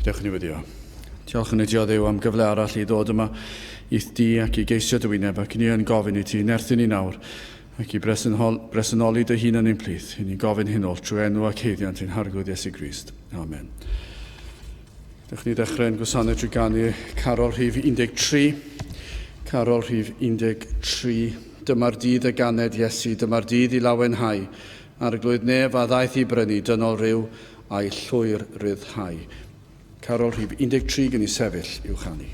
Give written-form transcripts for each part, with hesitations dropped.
Gadewch i ni weddio. Diolch yn ti o Dduw am gyfle arall i ddod yma i'th di ac i geisio dy wyneb ac ni yn gofyn i ti nerthu ni nawr ac i bresennoli dy hun yn ein plith. I ni'n gofyn hyn oll trwy enw ac haeddiant ein Harglwydd Iesu Grist. Amen. Dewch ni ddechrau ein gwasanaeth drwy ganu carol rhif 13. Carol rhif 13. Dyma'r dydd y ganed Iesu, dyma'r dydd i lawenhau. Arglwydd nef a ddaeth i brynu dynol ryw a'i llwyr ryddhau. Carol rhif 13 gen i sefyll i'w chanu.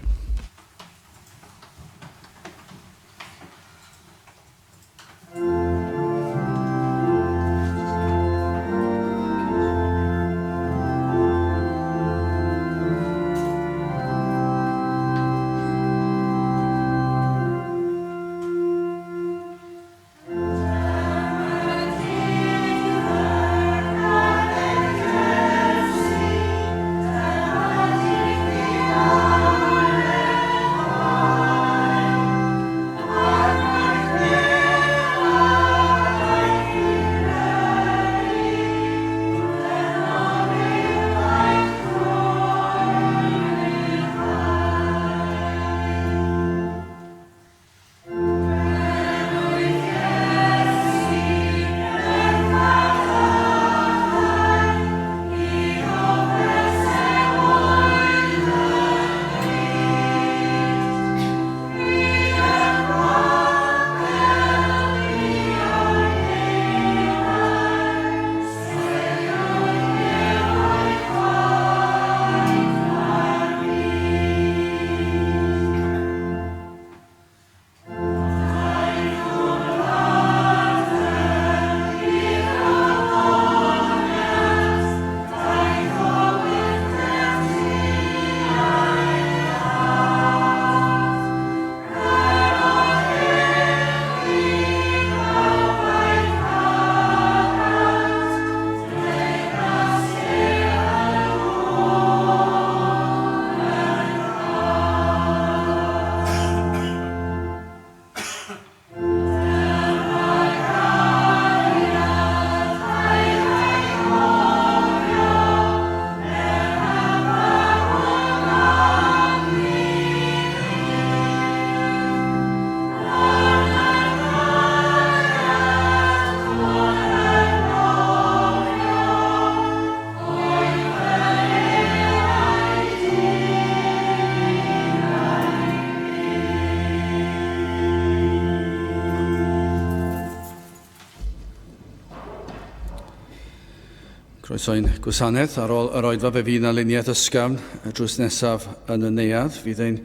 Croeso i'n gwasanaeth. Ar ôl yr oedfa fe fydd yna luniaeth ysgafn y drws nesaf yn y neuadd. Fydd ein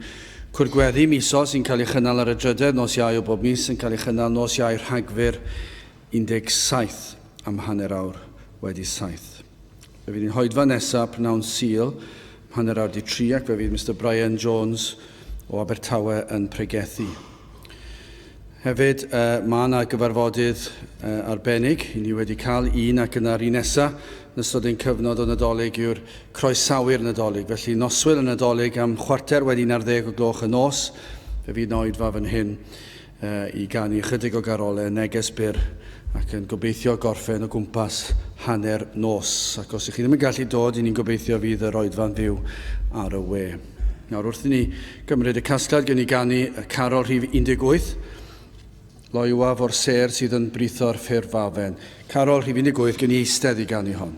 cwrgweddi misol sy'n cael ei chynnal ar y drydedd nos Iau o bob mis yn cael ei chynnal nos Iau Rhagfyr 17 am 7:30. Fe fydd ein hoedfa nesaf pnawn Sul am 2:30 ac fe fydd Mister Brian Jones o Abertawe yn pregethu. Hefyd, mae yna gyfarfodydd arbennig. I ni wedi cael un ac yna'r un nesaf yn ystod ein cyfnod o Nadolig yw'r croesawu'r Nadolig. Felly noswyl y Nadolig am 11:15 o gloch y nos, fe fydd yna oedfa fan hyn i ganu ychydig o garolau, neges byr ac yn gobeithio gorffen o gwmpas hanner nos. Ac os ych chi ddim yn gallu dod, i ni'n gobeithio fydd yr oedfa'n fyw ar y we. Nawr, wrth i ni gymryd y casgliad, gen i ganu y carol rhif 18, Loywaf o'r sêr sydd yn britho'r ffurfafen. Carol rhif 18, gen i eistedd i ganu hon.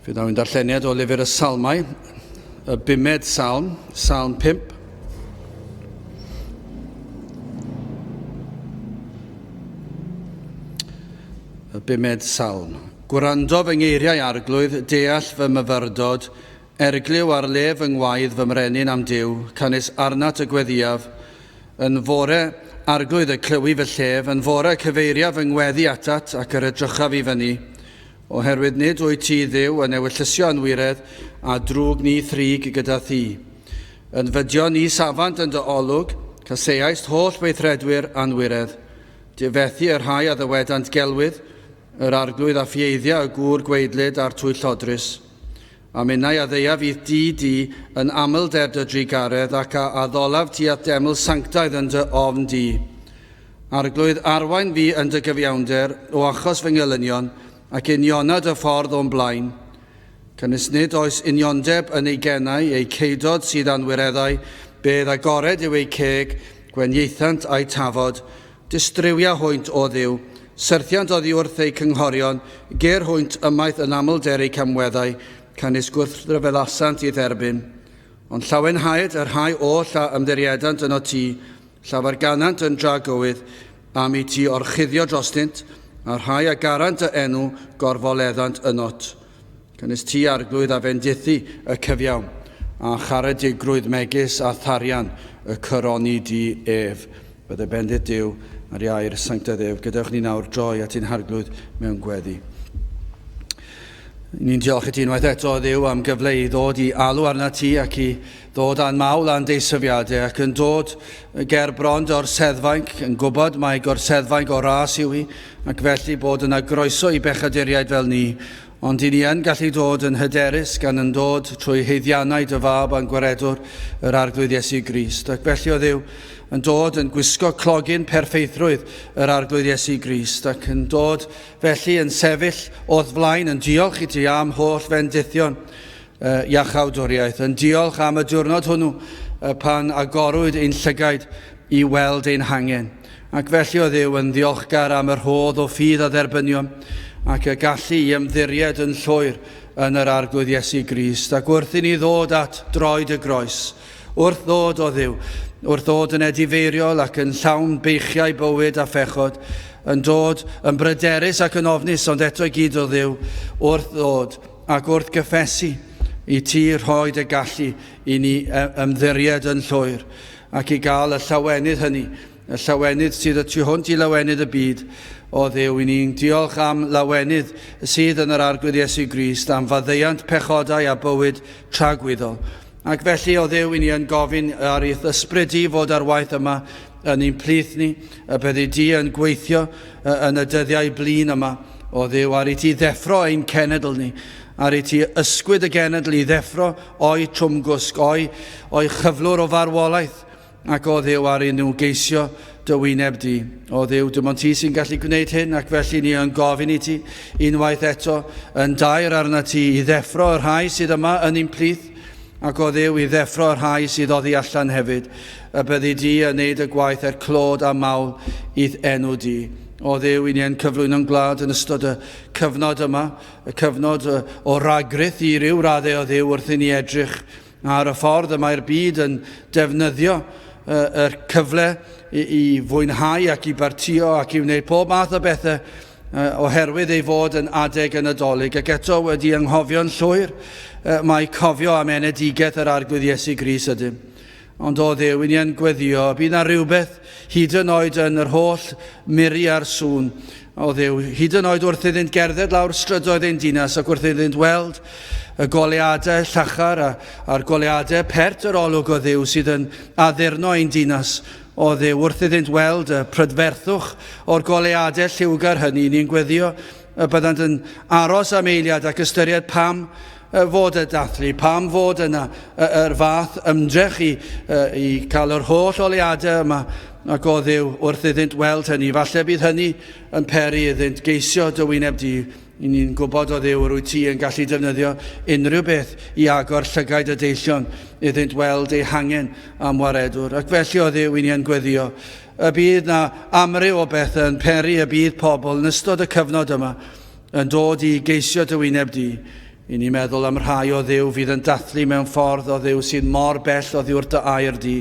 Fe ddaw ein darlleniad o lyfr y Salmau, y bumed salm, Salm 5. Y bumed salm. Gwrando fy ngeiriau arglwydd, deall fy myfyrdod, erglyw ar le fy ngwaedd fy mrenin am Duw, canys arnat y gweddiaf. Yn fore, arglwydd y clywi fy llef, yn fore cyfeiriaf fy ngweddi atat ac yr edrychaf i fyny. Oherwydd nid wyt ti, Dduw, yn ewyllysio anwiredd, a drwg ni thrig gyda thi. Yn fydio ni safant yn dy olwg, caseaist holl weithredwyr anwiredd. Difethu y rhai a ddywedant gelwydd, yr arglwydd a ffieiddia y gŵr gwaedlyd a'r twyllodrus. A minnau a ddeuaf i'th dŷ di yn amlder dy drugaredd, ac a addolaf ti a'th deml sanctaidd yn dy ofn di. Arglwydd, arwain fi yn dy gyfiawnder, o achos fy ngelynion, ac uniona dy ffordd o'm blaen. Canys nid oes uniondeb yn eu genau, eu ceudod sydd anwireddau, bedd agored yw eu ceg, gwenieithant a'u tafod, distrywia hwynt, o Dduw, syrthiant oddi wrth eu cynghorion, ger hwynt ymaith yn amlder eu camweddau, canys gwrthryfelasant i'th erbyn. Ond llawenhaed y rhai oll a ymddiriedant ynot ti, Llafarganant yn dragywydd am i ti orchuddio drostynt, a'r rhai a garant dy enw gorfoleddant ynot. Canys ti, Arglwydd, a fendithu y cyfiawn, a charedigrwydd megis a tharian y coroni di ef. Bydde bendith Duw ar ei air sanctaidd ef. Gadewch ni nawr droi at ein Harglwydd mewn gweddi. Ni'n diolch i ti unwaith eto, Dduw, am gyfle i ddod i alw arna ti ac i ddod â'n mawl a'n deisyfiadau ac yn dod ger bron dy orseddfainc, yn gwybod mai gorseddfainc o ras yw hi, ac felly bod yna groeso i bechaduriaid fel ni, ond i ni yn gallu dod yn hyderus gan yn dod trwy haeddiannau dy fab a'n gwaredwr, yr Arglwydd Iesu Grist. Ac felly, o Dduw, yn dod yn gwisgo clogyn perffeithrwydd yr Arglwydd Iesu Grist ac yn dod Felly, yn sefyll o'th flaen, yn diolch i ti am holl fendithion iachawdwriaeth, yn diolch am y diwrnod hwnnw pan agorwyd ein llygaid i weld ein hangen. Ac felly o Dduw, yn ddiolchgar am y rhodd o ffydd a dderbyniom, ac y gallu i ymddiried yn llwyr yn yr Arglwydd Iesu Grist, ac wrth i ni ddod at droed y groes, wrth ddod o Dduw, wrth ddod yn edifeiriol ac yn llawn beichiau bywyd a phechod, yn dod yn bryderus ac yn ofnus, ond eto i gyd o Dduw, wrth ddod ac wrth gyffesu i ti rhoi dy gallu i ni ymddiried yn llwyr ac i gael y llawenydd hynny, y llawenydd sydd y tu hwnt i lawenydd y byd, o Dduw, i ni'n diolch am lawenydd sydd yn yr Arglwydd Iesu Grist, am faddeuant pechodau a bywyd tragwyddol. Ac felly, o Dduw, i ni yn gofyn ar i'th ysbryd di fod ar waith yma yn ein plith ni, y byddi di yn gweithio yn y dyddiau blin yma, o Dduw, ar i ti ddeffro ein cenedl ni, ar i ti ysgwyd y genedl i ddeffro o'i trwmgwsg, o'i, o'i chyflwr o farwolaeth, Ac o Dduw, ar i nhw geisio dy wyneb di. O Dduw, dim ond ti sy'n gallu gwneud hyn, ac felly ni yn gofyn i ti, unwaith eto, yn daer arna ti, i ddeffro y rhai sydd yma yn ein plith, ac o Dduw, i ddeffro y rhai sydd oddi allan hefyd, y byddi di yn neud y gwaith er clod a mawl i'th enw di. O Dduw, i ni yn cyflwyno'n gwlad yn ystod y cyfnod yma, y cyfnod o ragrith i ryw raddau o Dduw wrth i ni edrych Ar y ffordd y mae'r byd yn defnyddio yr cyfle i fwynhau ac i bartio ac i wneud pob math o bethau oherwydd ei fod yn adeg y Nadolig, ac eto wedi anghofio'n llwyr mae cofio am enedigaeth yr Arglwydd Iesu Grist ydym. Ond o Dduw, i ni yn gweddio, bydd na rhywbeth hyd yn oed yn yr holl miri a'r sŵn, o Dduw, hyd yn oed wrth iddynt gerdded lawr strydoedd ein dinas ac wrth iddynt weld y goleuadau llachar a, a'r goleuadau pert yr olwg o Dduw sydd yn addurno ein dinas, o Dduw, wrth iddynt weld y prydferthwch o'r goleuadau lliwgar hynny, ni'n gweddio y byddant yn aros am eiliad ac ystyried pam fod y dathlu, pam fod yna yr fath ymdrech i, i cael yr holl oleuadau yma ac o Dduw wrth iddynt weld hynny. Falle bydd hynny yn peri iddynt geisio dy wyneb di. I ni'n gwybod o Dduw yr wyt ti yn gallu defnyddio unrhyw beth i agor llygaid y deillion iddynt weld eu hangen am waredwr. Ac felly o Dduw i ni yn gweddio y bydd na amryw o bethau yn peri y bydd pobl yn ystod y cyfnod yma yn dod i geisio dy wyneb di. I ni meddwl am rhai o Dduw fydd yn dathlu mewn ffordd o Dduw sydd mor bell o ddiwrth dy air di,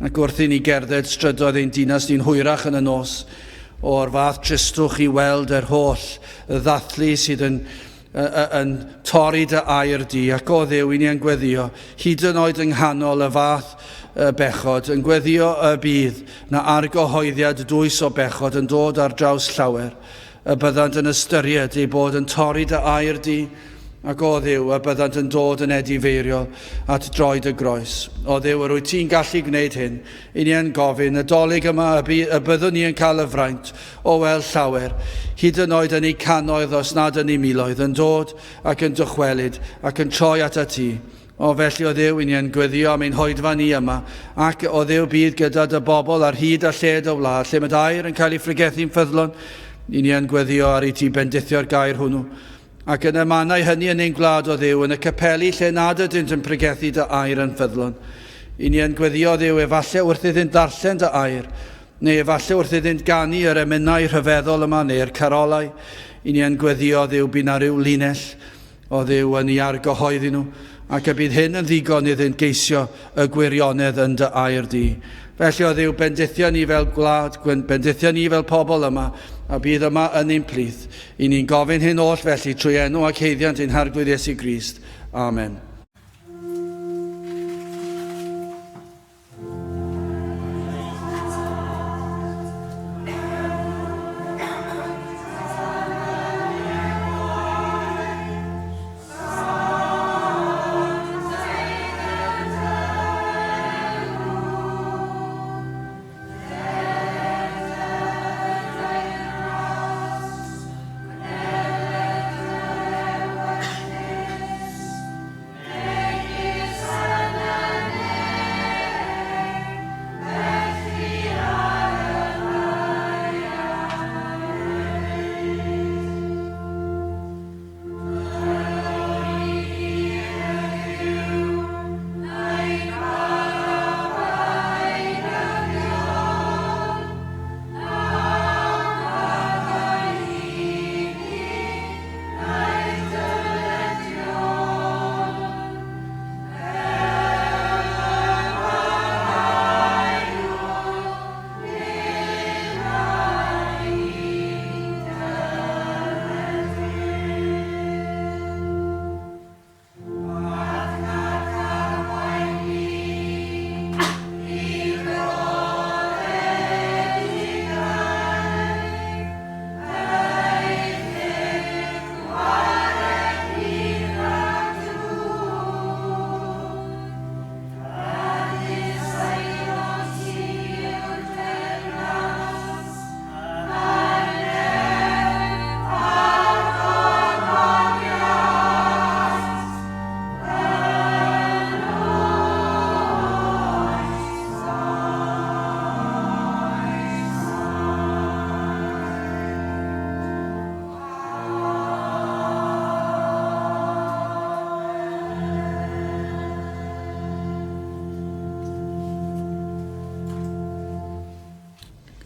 ac wrth i ni gerdded strydoedd ein dinas ni'n hwyrach yn y nos, o'r fath tristwch i weld yr holl ddathlu sydd yn, yn torri dy air di, ac o Dduw i ni yn gweddio, hyd yn oed yng nghanol y fath bechod, yn gweddio y bydd na argyhoeddiad dwys o bechod yn dod ar draws llawer, y byddant yn ystyried ei bod yn torri dy air di, ac o Dduw, y byddant yn dod yn edifeiriol at droed y groes. O Dduw, yr wyt ti'n gallu gwneud hyn, i ni yn gofyn, y dolyg yma y, by, y byddwn ni yn cael y fraint o weld llawer, hyd yn oed yn eu cannoedd os nad yn eu miloedd, yn dod ac yn dychwelyd ac yn troi at ti. O felly o Dduw, i ni yn gweddio am ein hoedfa ni yma, ac o Dduw bydd gyda dy bobl ar hyd a lled y wlad, lle mae dy air yn cael ei phregethu'n ffyddlon, i ni yn gweddio ar i ti bendithio'r gair hwnnw. Ac yn y mannau hynny yn ein gwlad o Dduw, yn y capeli lle nad ydynt yn pregethu dy air yn ffyddlon, i ni yn gweddio Dduw efallai wrth iddynt ddarllen dy air, neu efallai wrth iddynt ganu yr emynau rhyfeddol yma neu'r carolau, i ni yn gweddio Dduw bydd na ryw linell o Dduw yn ei argyhoeddi nhw, ac y bydd hyn yn ddigon iddynt geisio y gwirionedd yn dy air di. Felly o Dduw, bendithio ni fel gwlad, bendithio ni fel pobl yma, a bydd yma yn ein plith. I ni'n gofyn hyn oll felly trwy enw ac heiddiant ein Harglwydd Iesu Grist. Amen.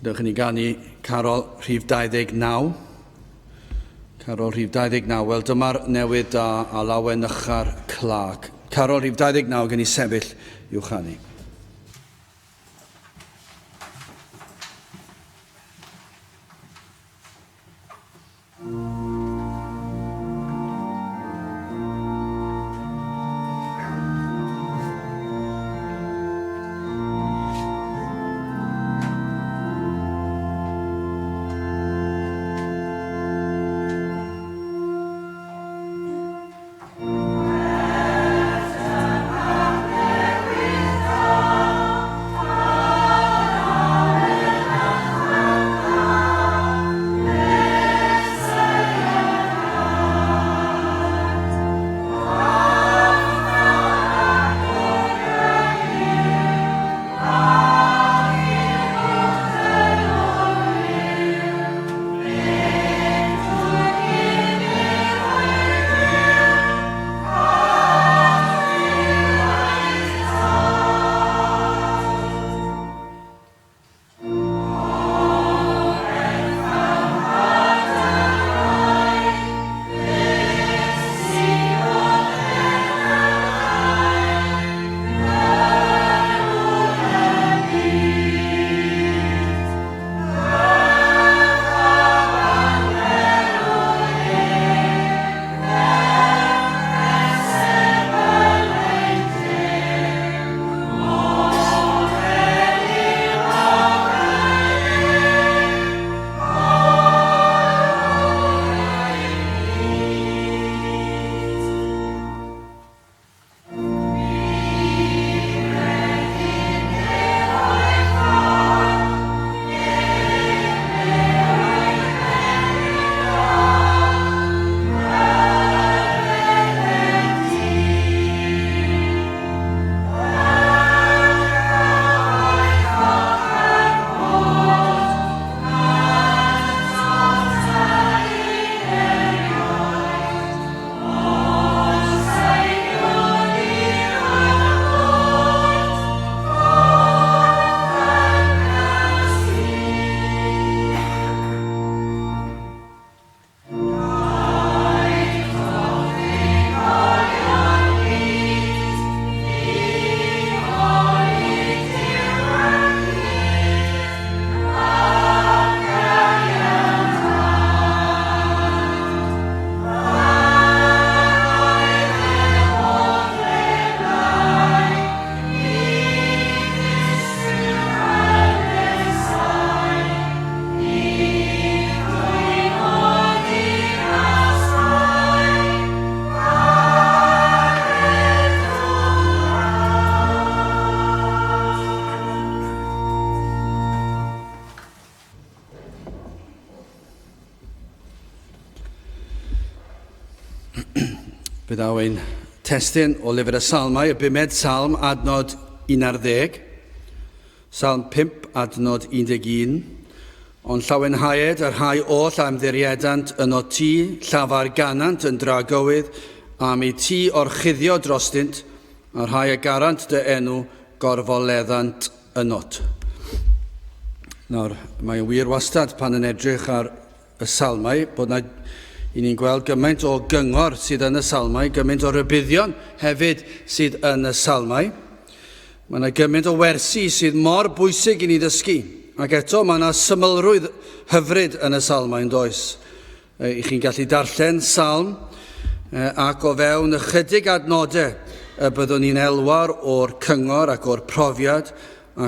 Dewch i ni ganu carol rhif 29. Carol rhif 29. Wel, dyma'r newydd da a lawen ychar Clark. Carol rhif 29 gen i sefyll i'w chanu. Fe ddaw ein testun o lyfr y Salmau, y bumed salm, adnod 11. Salm 5, adnod 11. Ond llawenhaed y rhai oll a ymddiriedant yno ti, llafar ganant yn dragywydd, am i ti orchuddio drostynt, a rhai a garant dy enw gorfoleddant ynot. Nawr, mae'n wir wastad pan yn edrych ar y salmau, bod na, i ni'n gweld gymaint o gyngor sydd yn y salmau, gymaint o rybuddion hefyd sydd yn y salmau. Mae yna gymaint o wersi sydd mor bwysig i ni ddysgu, ac eto mae yna symlrwydd hyfryd yn y salmau yn does. I chi'n gallu darllen salm ac o fewn ychydig adnodau y byddwn ni'n elwar o'r cyngor ac o'r profiad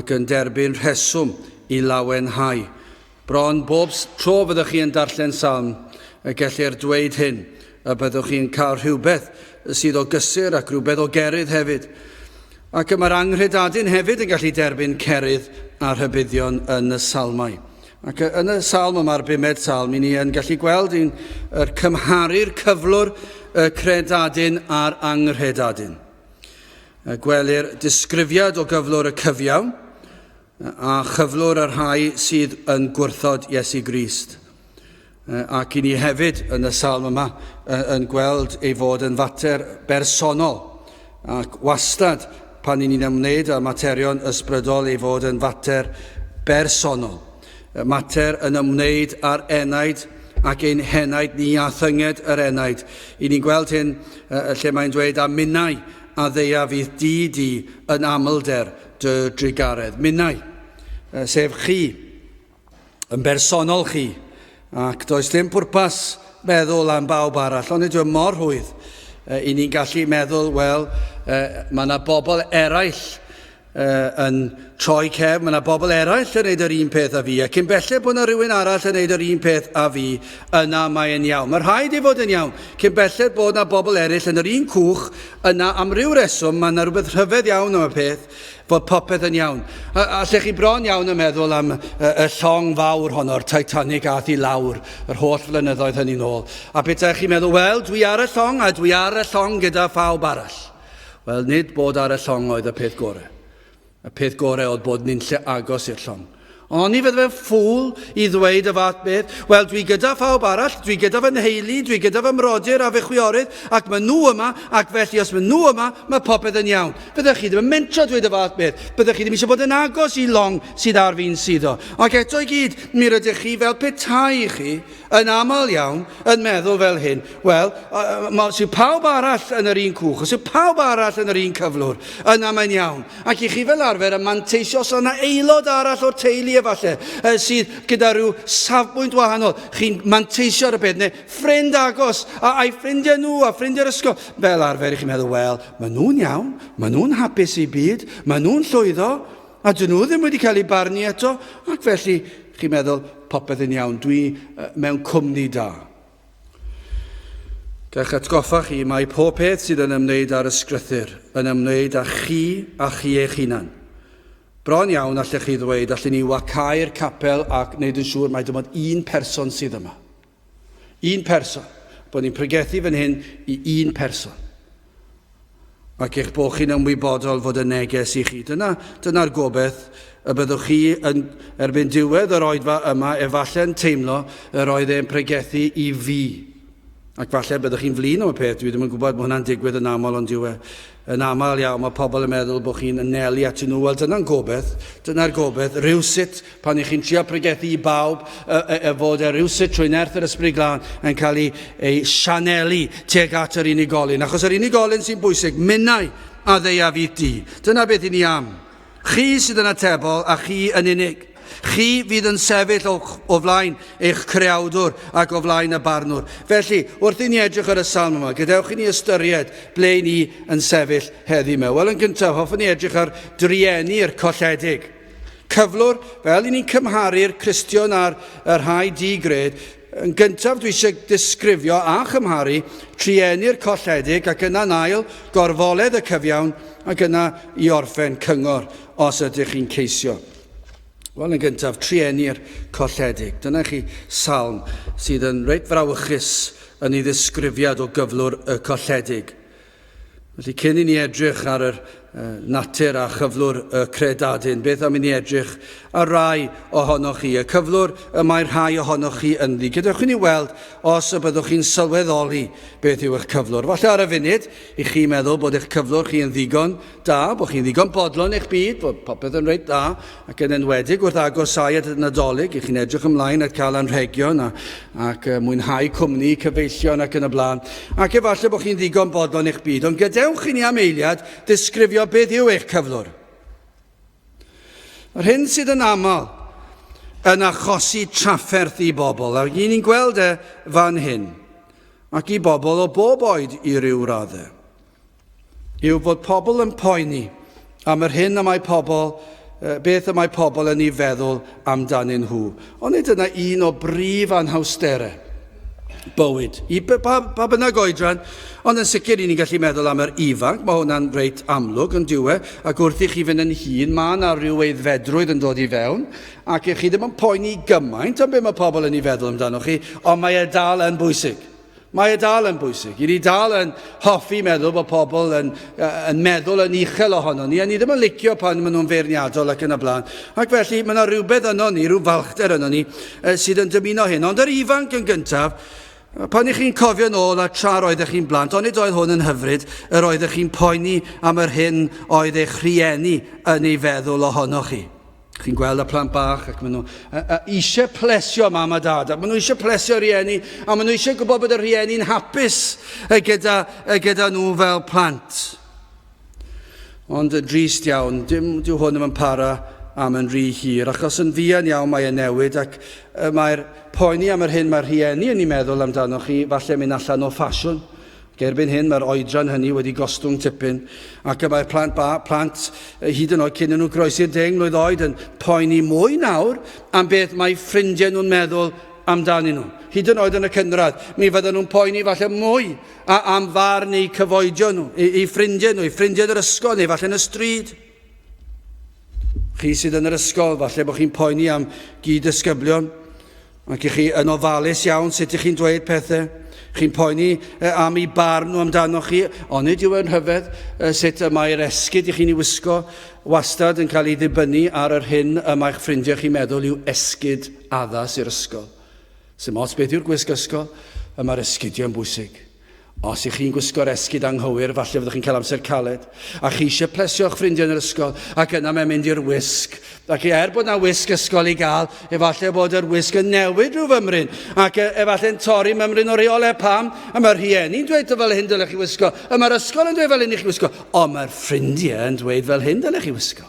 ac yn derbyn rheswm i lawenhau. Bron bob tro fyddwch chi yn darllen salm, y gellir dweud hyn, y byddwch chi'n cael rhywbeth sydd o gysur ac rhywbeth o gerydd hefyd. Ac y mae'r anghredadun hefyd yn gallu derbyn cerydd a rhybuddion yn y salmau. Ac yn y salm yma'r bumed salm, i ni yn gallu gweld un, yr cymharu'r cyflwr y credadun a'r anghredadun. Gwelir disgrifiad o gyflwr y cyfiawn, a chyflwr y rhai sydd yn gwrthod Iesu Grist. Ac i ni hefyd yn y salm yma yn gweld ei fod yn fater bersonol ac wastad pan i ni'n ymwneud â materion ysbrydol ei fod yn fater bersonol. Mater yn ymwneud â'r enaid ac ein henaid ni a thynged yr enaid. I ni'n gweld hyn lle mae'n dweud a minnau a ddeia fydd di di yn amlder dy drugaredd. Minnau, sef chi, yn bersonol chi, ac does dim pwrpas meddwl am bawb arall, ond nid yw e mor rhwydd i ni'n gallu meddwl, wel, mae yna bobl eraill yn troi cefn, mae yna bobl eraill yn gwneud yr un peth â fi, a cyn belled bod yna rhywun arall yn gwneud yr un peth â fi, yna mae'n iawn. Mae rhaid ei fod yn iawn. Cyn belled bod yna bobl eraill yn yr un cwch, yna am ryw reswm, mae yna rhywbeth rhyfedd iawn am y peth, fod popeth yn iawn. A, a lle chi bron iawn yn meddwl am y, y llong fawr honno'r Titanic ath i lawr yr holl flynyddoedd hynny nôl. A bethau chi'n meddwl, wel, dwi ar y llong a dwi ar y llong gyda phawb arall. Wel, nid bod ar y llong oedd y peth gorau. Y peth gorau oedd bod nunlle agos i'r llong. Ond oni fydde fe'n ffŵl i ddweud y fath beth? Wel, dwi gyda phawb arall, dwi gyda fy nheulu, dwi gyda fy mrodyr a fy chwiorydd, ac maen nhw yma, ac felly os maen nhw yma, mae popeth yn iawn. Byddech chi ddim yn mentro dweud y fath beth. Byddech chi ddim eisiau bod yn agos i long sydd ar fin suddo. Ac eto i gyd, mi rydych chi fel petai chi yn aml iawn yn meddwl fel hyn, wel, os yw pawb arall yn yr un cwch, os yw pawb arall yn yr un cyflwr, yna mae'n iawn. Ac i chi fel arfer yn manteisio os yna aelod arall o'r teulu efallai sydd gyda rhyw safbwynt wahanol, chi'n manteisio ar y peth, neu ffrind agos, a, a'i ffrindiau nhw, a ffrindiau'r ysgol. Fel arfer i chi'n meddwl, wel, maen nhw'n iawn, maen nhw'n hapus i byd, maen nhw'n llwyddo, A dyn nhw ddim wedi cael eu barnu eto, ac felly chi'n meddwl, popeth yn iawn, dwi mewn cwmni da. Gallwch atgoffa chi mai pob peth sydd yn ymwneud â'r ysgrythur yn ymwneud â chi a chi eich hunan. Bron iawn allech chi ddweud, allen ni wacau'r capel ac wneud yn siŵr mai dim ond un person sydd yma. Un person. Bod ni'n pregethu fan hyn i un person. Ac eich bod chi'n ymwybodol fod y neges i chi. Dyna, dyna'r gobeith y byddwch chi yn, erbyn diwedd yr oedfa yma efallai'n teimlo yr oedd e'n pregethu i fi. Ac falle byddwch chi'n flin am y peth, dwi ddim yn gwybod, mae hwnna'n digwydd yn aml ond dyw e. Yn aml iawn mae pobl yn meddwl bod chi'n anelu atyn nhw. Wel, dyna'n gobeith, dyna'r gobeith, rhywsut Pan y'ch chi'n trio pregethu i bawb, y, y, y fod e rywsut trwy nerth yr Ysbryd Glân yn cael ei, ei sianelu tuag at yr unigolyn. Achos yr unigolyn sy'n bwysig, minnau a ddeiaf i di. Dyna beth i ni am. Chi sydd yn atebol a chi yn unig. Chi fydd yn sefyll o, o flaen eich creawdwr ac o flaen y barnwr. Felly, wrth i ni edrych ar y salm yma, gadewch i ni ystyried ble i ni yn sefyll heddi yma. Wel, yn gyntaf, hoffwn ni edrych ar drueni'r colledig. Cyflwr, fel i ni'n cymharu'r Cristion a'r y rhai di-gred, yn gyntaf dwi eisiau disgrifio a chymharu trueni'r colledig ac yna'n ail gorfoledd y cyfiawn ac yna i orffen cyngor os ydych chi'n ceisio. Wel, yn gyntaf, trueni'r colledig. Dyna chi salm sydd yn reit frawychus yn ei ddisgrifiad o gyflwr y colledig. Felly cyn i ni edrych ar yr natur a chyflwr y credadun, beth am i ni edrych ar rai ohonoch chi, y cyflwr y mae rhai ohonoch chi ynddi. Gadewch i ni weld os y byddwch chi'n sylweddoli beth yw eich cyflwr. Falle ar y funud, i chi meddwl bod eich cyflwr chi yn ddigon da, bod chi'n ddigon bodlon eich byd, bod popeth yn reit dda, ac yn enwedig wrth agosáu at y Nadolig, i chi'n edrych ymlaen at cael anrhegion a, ac mwynhau cwmni, cyfeillion ac yn y blaen. Ac efallai bod chi'n ddigon bodlon eich byd, ond gadewch i ni am eiliad ddisgrifio beth yw eich cyflwr. Yr hyn sydd yn aml yn achosi trafferth i bobl, ac ni'n gweld e fan hyn, ac i bobl o bob oed i ryw raddau, yw fod pobl yn poeni am yr hyn y mae pobl, beth y mae pobl yn ei feddwl amdanyn nhw. Ond nid dyna un o brif anhawsterau bywyd. I pa, pa bynnag oedran, ond yn sicr i ni'n gallu meddwl am yr ifanc, mae hwnna'n reit amlwg yn diwe, ac wrth i chi fynd yn hŷn, mae yna rhyw aeddfedrwydd yn dod i fewn, ac i chi ddim yn poeni gymaint am beth mae pobl yn ei feddwl amdano chi, ond mae e dal yn bwysig. Mae e dal yn bwysig. I ni dal yn hoffi meddwl bod pobl yn, yn meddwl yn uchel ohono ni, a ni ddim yn licio pan maen nhw'n feirniadol ac yn y blaen. Ac felly mae yna rhywbeth yno ni, rhyw falchder yno ni, sydd yn dymuno hyn. Ond yr ifanc yn gyntaf, pan i chi'n cofio nôl a tra roeddech chi'n blant, onid oedd hwn yn hyfryd, yr oeddech chi'n poeni am yr hyn oedd eich rhieni yn ei feddwl ohonoch chi. Chi'n gweld y plant bach ac maen nhw eisiau plesio mam a dad, ac maen nhw eisiau plesio rhieni, a maen nhw eisiau gwybod bod y rhieni'n hapus gyda, gyda nhw fel plant. Ond yn drist iawn, dim dyw hwn ddim yn para am yn rhy hir, achos yn fuan iawn mae e'n newid ac mae'r poeni am yr hyn mae'r rhieni yn ei meddwl amdano chi falle mynd allan o ffasiwn. Ac erbyn hyn mae'r oedran hynny wedi gostwng tipyn, ac y mae'r plant, ba, plant hyd yn oed cyn nhw groesi'r deng mlwydd oed yn poeni mwy nawr am beth mae ffrindiau nhw'n meddwl amdanyn nhw. Hyd yn oed yn y cynradd, mi fydden nhw'n poeni falle mwy a, am farn eu cyfoedion nhw, eu, eu ffrindiau nhw, eu ffrindiau yn yr ysgol neu falle yn y stryd. Chi sydd yn yr ysgol, falle bod chi'n poeni am gyd-ddisgyblion, ac i chi yn ofalus iawn sut ych chi'n dweud pethau. Chi'n poeni am eu barn nhw amdano chi, onid yw e'n rhyfedd sut y mae'r esgid i chi'n ei wisgo wastad yn cael ei ddibynnu ar yr hyn y mae'ch ffrindiau chi'n meddwl yw esgid addas i'r ysgol. Sim ots beth yw'r gwisg ysgol, y mae'r esgidiau'n bwysig. Os ych chi'n gwisgo'r esgid anghywir, falle fyddwch chi'n cael amser caled. A chi eisiau plesio'ch ffrindiau yn yr ysgol, ac yna mae'n mynd i'r wisg. Ac er bod na wisg ysgol i gael, efallai bod yr wisg yn newid rhyw fymryn, ac e, efallai'n torri mymryn o reolau pam. A mae'r rhieni'n dweud fel hyn dylech chi wisgo, a mae'r ysgol yn dweud fel hyn i chi wisgo, ond mae'r ffrindiau yn dweud fel hyn dylech chi wisgo.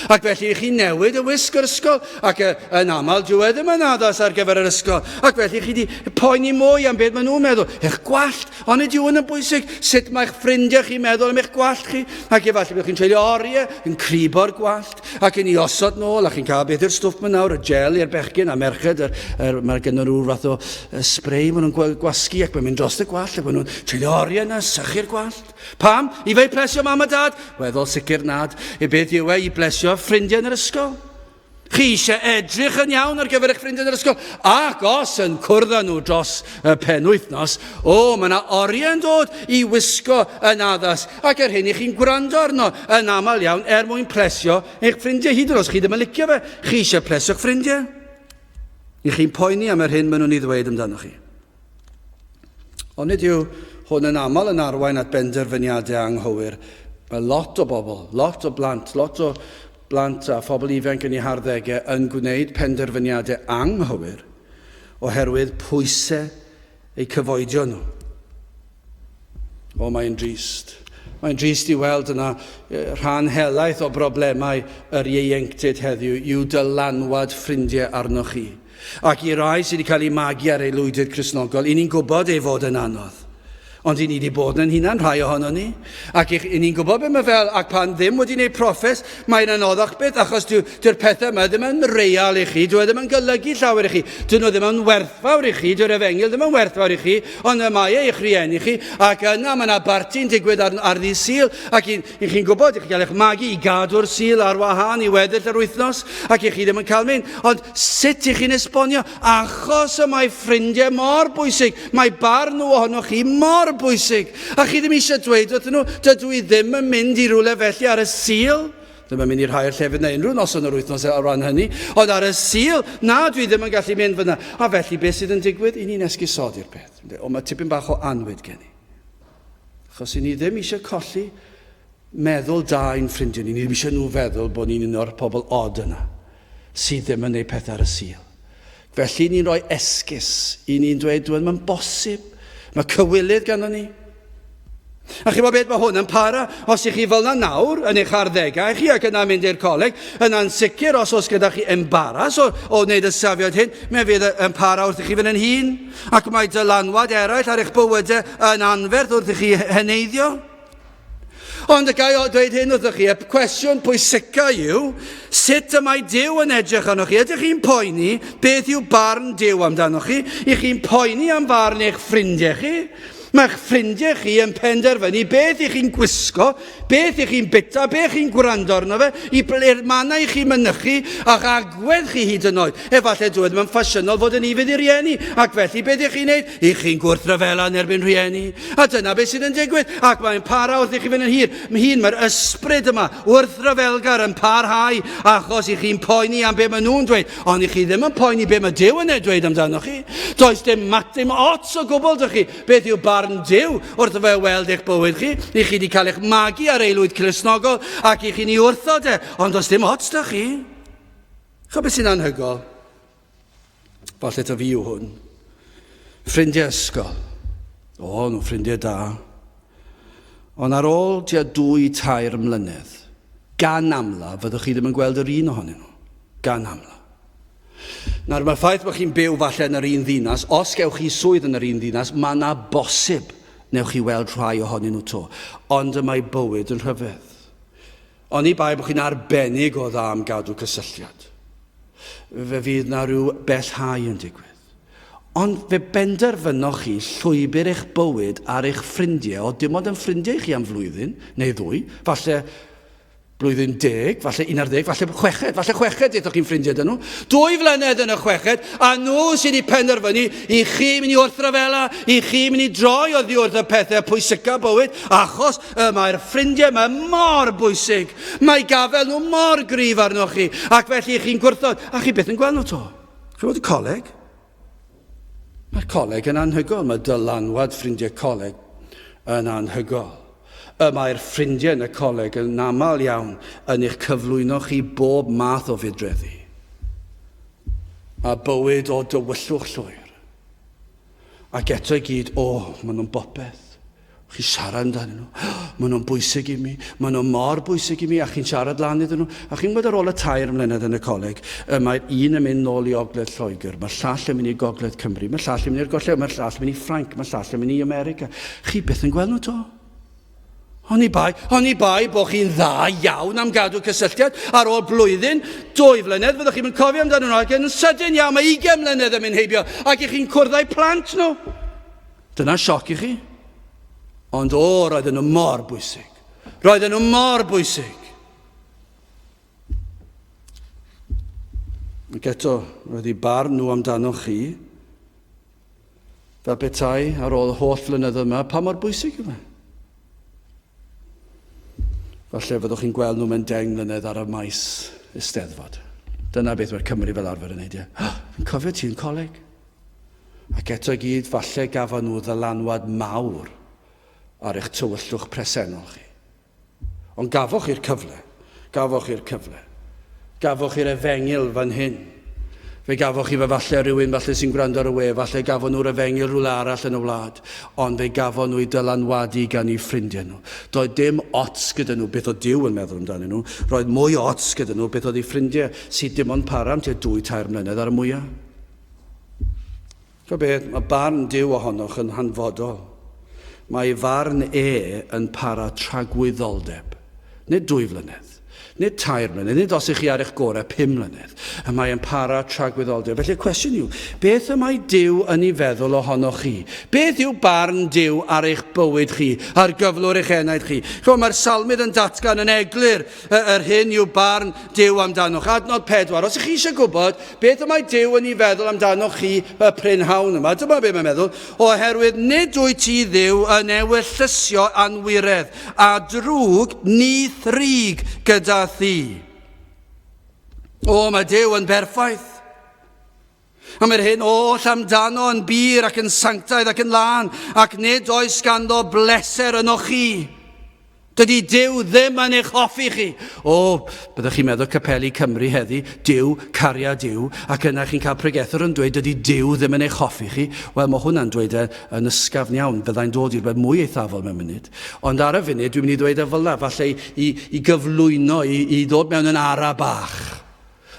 Ac felly i chi newid y wisg yr ysgol, ac yn aml dyw e ddim yn addas ar gyfer yr ysgol. Ac felly chi di poeni mwy am beth maen nhw'n meddwl. Eich gwallt, ond ydy hwn yn bwysig? Sut mae'ch ffrindiau chi'n meddwl am eich gwallt chi? Ac efallai byddwch chi'n treulio oriau yn cribo'r gwallt ac yn ei osod nôl, a chi'n cael beth yw'r stwff yma nawr, y gel i'r bechgyn a merched, yr, yr, mae gen nhw fath o spray maen nhw'n gwasgu ac mae'n mynd dros y gwallt ac maen nhw'n treulio oriau yna sychu'r gwallt. Pam? I fe plesio mam a dad? Weddol sicr nad. I beth yw e i blesio ffrindiau yn yr ysgol? Chi eisiau edrych yn iawn ar gyfer eich ffrindiau yn yr ysgol? Ac os yn cwrdd â nhw dros y penwythnos, o, mae yna oriau yn dod i wisgo yn addas ac er hyn i chi'n gwrando arno yn aml iawn er mwyn plesio eich ffrindiau hyd yn oed os chi ddim yn licio fe. Chi eisiau plesio'ch ffrindiau? I chi'n poeni am yr hyn maen nhw'n ei ddweud amdano chi. Ond nid yw hwn yn aml yn arwain at benderfyniadau anghywir. Mae lot o bobl, lot o blant, lot o blant a phobl ifanc yn eu harddegau yn gwneud penderfyniadau anghywir oherwydd pwysau eu cyfoedion nhw. O, mae'n drist. Mae'n drist i weld yna rhan helaeth o broblemau yr ieuenctid heddiw yw dylanwad ffrindiau arnoch chi. Ac i rai sydd wedi cael eu magu ar aelwydydd Cristnogol, i ni'n gwybod ei fod yn anodd. Ond i ni wedi bod yn hunan, rhai ohono ni. Ac i, i ni'n gwybod beth mae fel, ac pan ddim wedi gwneud proffes, mae'n anoddach beth, achos dyw'r dwi pethau yma ddim yn real i chi, dwi e ddim yn golygu llawer i chi, dyn nhw ddim yn werthfawr i chi, dyw'r efengyl ddim yn werthfawr i chi, ond y mae e i'ch rhieni chi, ac yna mae yna barti'n digwydd ar, ar ddydd Sul, ac i, i chi'n gwybod, i chi gael eich magu i gadw'r Sul ar wahân i weddill yr wythnos, ac i chi ddim yn cael mynd. Ond sut i chi'n esbonio? Achos y mae ffrindiau mor bwysig, mae barn nhw ohonoch chi mor bwysig, a chi ddim eisiau dweud wrthyn nhw, dydw i ddim yn mynd i rywle felly ar y Sul. Ddim yn mynd i rhai o'r llefydd neu unrhyw noson yr wythnos o ran hynny, ond ar y Sul, na, dwi ddim yn gallu mynd fyna. A felly beth sydd yn digwydd? I ni'n esgusodi'r peth. O, mae tipyn bach o anwyd gen i. Achos i ni ddim eisiau colli meddwl da i'n ffrindiau ni. Ni ddim eisiau nhw feddwl bod ni'n un o'r pobl od yna sydd ddim yn gwneud pethau ar y Sul. Felly ni'n rhoi esgus i ni'n dweud, dwi'n mae'n bosib. Mae cywilydd ganddo ni. A chi'n gwybod beth mae hwn yn para? Os ych chi fel yna nawr, yn eich arddegau chi ac yna mynd i'r coleg, yna'n sicr os oes gyda chi embaras o, o wneud y safiad hyn, mae fydd yn para wrth i chi fynd yn hun. Ac mae dylanwad eraill ar eich bywydau yn anferth wrth i chi heneiddio. Ond y gai o dweud hyn wrthych chi, y cwestiwn pwysica yw, sut y mae Duw yn edrych arnoch chi? Ydych chi'n poeni beth yw barn Duw amdanoch chi? Ych chi'n poeni am farn eich ffrindiau chi? Mae'ch ffrindiau chi yn penderfynu beth ych chi'n gwisgo, beth ych chi'n bita, beth chi'n gwrando arno fe, i ble'r mannau i chi'n mynychu, a'ch agwedd chi hyd yn oed. Efallai dwi ddim yn ffasiynol fod yn ufudd i rieni, ac felly beth ych chi'n neud? Ych chi'n gwrthryfela yn erbyn rhieni. A dyna beth sydd yn digwydd, ac mae'n para wrth i chi fynd yn hir. Hun, mae'r ysbryd yma, wrthryfelgar yn parhau, achos i chi'n poeni am be maen nhw'n dweud, ond i chi ddim yn poeni be mae Duw yn ei dweud amdanoch chi. Does dim mat, dim ots o gwbl dych chi beth yw barn Duw wrth fe weld eich bywyd chi. I chi wedi cael eich magu ar aelwyd Cristnogol, ac i chi'n ei wrthod e, ond does dim ots dych chi. Chwa beth sy'n anhygol? Falle ta fi yw hwn. Ffrindiau ysgol. O, nhw ffrindiau da. Ond ar ôl tua dwy, tair mlynedd, gan amla, fyddwch chi ddim yn gweld yr un ohonyn nhw. Gan amla. Nawr, mae'r ffaith bod chi'n byw falle yn yr un ddinas, os gewch chi swydd yn yr un ddinas, mae yna bosib newch chi weld rhai ohonyn nhw to. Ond y mae bywyd yn rhyfedd. Oni bai bod chi'n arbennig o dda am gadw cysylltiad. Fe fydd na rhyw bellhau yn digwydd. Ond fe benderfynoch chi llwybr eich bywyd ar eich ffrindiau, o dim ond yn ffrindiau i chi am flwyddyn neu ddwy, falle blwyddyn deg, falle 11, falle chweched, falle chweched deuthoch chi'n ffrindiau dyn nhw. Dwy flynedd yn y chweched, a nhw sydd wedi penderfynu i chi mynd i wrthryfela, i chi mynd i droi oddi wrth y pethau pwysica bywyd, achos Y mae'r ffrindiau yma mor bwysig. Mae gafael nhw mor gryf arnoch chi, ac felly chi'n gwrthod, a chi byth yn gweld nhw to. Chi'n bod y coleg? Mae'r coleg yn anhygol, mae dylanwad ffrindiau coleg yn anhygol. Y mae'r ffrindiau yn y coleg yn aml iawn yn eich cyflwyno chi bob math o fudreddi. A bywyd o dywyllwch llwyr. Ac eto i gyd, o, maen nhw'n bopeth. Chi'n siarad amdanyn nhw. Maen nhw'n bwysig i mi. Maen nhw mor bwysig i mi. A chi'n siarad lan iddyn nhw. A chi'n gwybod ar ôl y tair mlynedd yn y coleg, y mae un yn mynd nôl i Ogledd Lloegr, mae'r llall yn mynd i Gogledd Cymru, mae'r llall yn mynd i'r Gorllewin, mae'r llall yn mynd i Ffrainc, mae'r llall yn mynd i America. Chi byth yn gweld nhw to. Oni bai, oni bai bod chi'n dda iawn am gadw cysylltiad ar ôl blwyddyn, dwy flynedd, fyddwch chi'n cofio amdano nhw, ac yn sydyn iawn, mae 20 mlynedd yn mynd heibio, ac i chi'n cwrdd â'u plant nhw. Dyna sioc i chi. Ond o, roedden nhw mor bwysig. Roedden nhw mor bwysig. Ac eto, roedd eu barn nhw amdanoch chi fel petai ar ôl y holl flynyddoedd yma, pa mor bwysig yw e? Falle fyddwch chi'n gweld nhw mewn 10 mlynedd ar y maes Eisteddfod. Dyna beth mae'r Cymry fel arfer yn neud, ie. Oh, fi'n cofio ti yn coleg. Ac eto i gyd, falle gafon nhw ddylanwad mawr ar eich tywyllwch presennol chi. Ond gafoch chi'r cyfle. Gafoch chi'r cyfle. Gafoch chi'r efengyl fan hyn. Fe gafoch chi fe falle rhywun falle sy'n gwrando ar y we, falle gafon nhw'r efengyl rhywle arall yn y wlad, ond fe gafon nhw eu dylanwadu gan eu ffrindiau nhw. Doedd dim ots gyda nhw beth oedd Duw yn meddwl amdanyn nhw, roedd mwy o ots gyda nhw beth oedd eu ffrindiau, sydd dim ond para am tua dwy, tair mlynedd ar y mwyaf. Chwa beth, mae barn Duw ohonoch yn hanfodol. Mae ei farn e yn para tragwyddoldeb. Nid 2 flynedd, nid 3 mlynedd, nid os ych chi ar eich gorau 5 mlynedd. Y mae yn para tragwyddoldeb. Felly y cwestiwn yw, beth y mae Duw yn ei feddwl ohonoch chi? Beth yw barn Duw ar eich bywyd chi, ar gyflwr eich enaid chi? Chymod, mae'r salmydd yn datgan yn eglur yr hyn yw barn Duw amdanoch. Adnod 4. Os ych chi eisiau gwybod beth y mae Duw yn ei feddwl amdanoch chi y prynhawn yma, dyma beth mae'n meddwl, oherwydd nid wyt ti Dduw yn ewyllysio anwiredd, a drwg ni thrig gyda thi. O, mae Duw yn berffaith. A mae'r hyn oll amdano yn bur ac yn sanctaidd ac yn lân, ac nid oes ganddo bleser ynoch chi. Dydy Duw ddim yn eich hoffi chi. O, byddwch chi'n meddwl Capeli Cymru heddi, Duw, cariad Duw, ac yna chi'n cael pregethwr yn dweud dydy Duw ddim yn eich hoffi chi. Wel, mae hwnna'n dweud e yn ysgafn iawn. Byddai'n dod i rhywbeth mwy eithafol mewn munud. Ond ar y funud, dwi'n mynd i ddweud e fel 'na, falle i, i, i gyflwyno, i, i ddod mewn yn ara bach.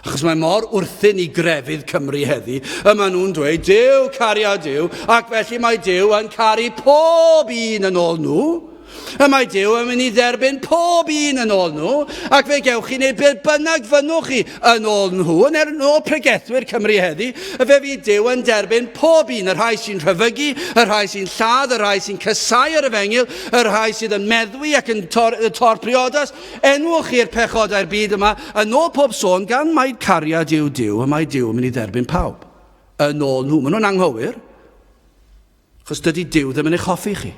Achos mae mor wrthyn i grefydd Cymru heddi, y maen nhw'n dweud, Duw, cariad Duw, ac felly mae Duw yn caru pob un yn ôl nhw. Y mae Duw yn mynd i dderbyn pob un yn ôl nhw, ac fe gewch chi wneud beth bynnag fynnwch chi yn ôl nhw. Yn er, ôl pregethwyr Cymru heddi, fe fydd Duw yn derbyn pob un, y rhai sy'n rhyfygu, y rhai sy'n lladd, y rhai sy'n casau yr efengyl, y rhai sydd yn meddwi ac yn tor, tor priodas. Enwch chi'r pechodau'r byd yma, yn ôl pob sôn, gan mai cariad yw Duw, y mae Duw yn mynd i dderbyn pawb. Yn ôl nhw. Maen nhw'n anghywir. Achos dydy Duw ddim yn eich hoffi chi.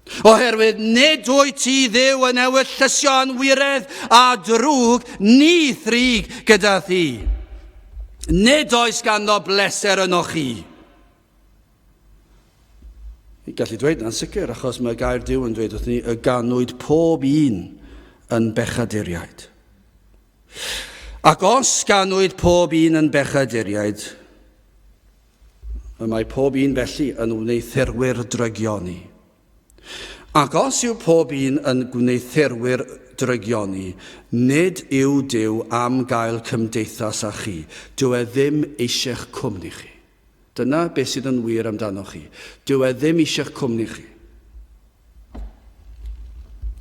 Oherwydd nid wyt ti Dduw yn ewyllysio anwiredd a drwg ni thrig gyda thi. Nid oes ganddo bleser yno chi. Ni'n gallu dweud na'n sicr, achos mae gair Duw yn dweud wrth ni y ganwyd pob un yn bechaduriaid. Ac os ganwyd pob un yn bechaduriaid, Y mae pob un felly yn wneuthurwyr drygioni. Ac os yw pob un yn gwneuthurwyr drygioni, nid yw Duw am gael cymdeithas â chi. Dyw e ddim eisiau'ch cwmni chi. Dyna beth sydd yn wir amdanoch chi. Dyw e ddim eisiau'ch cwmni chi.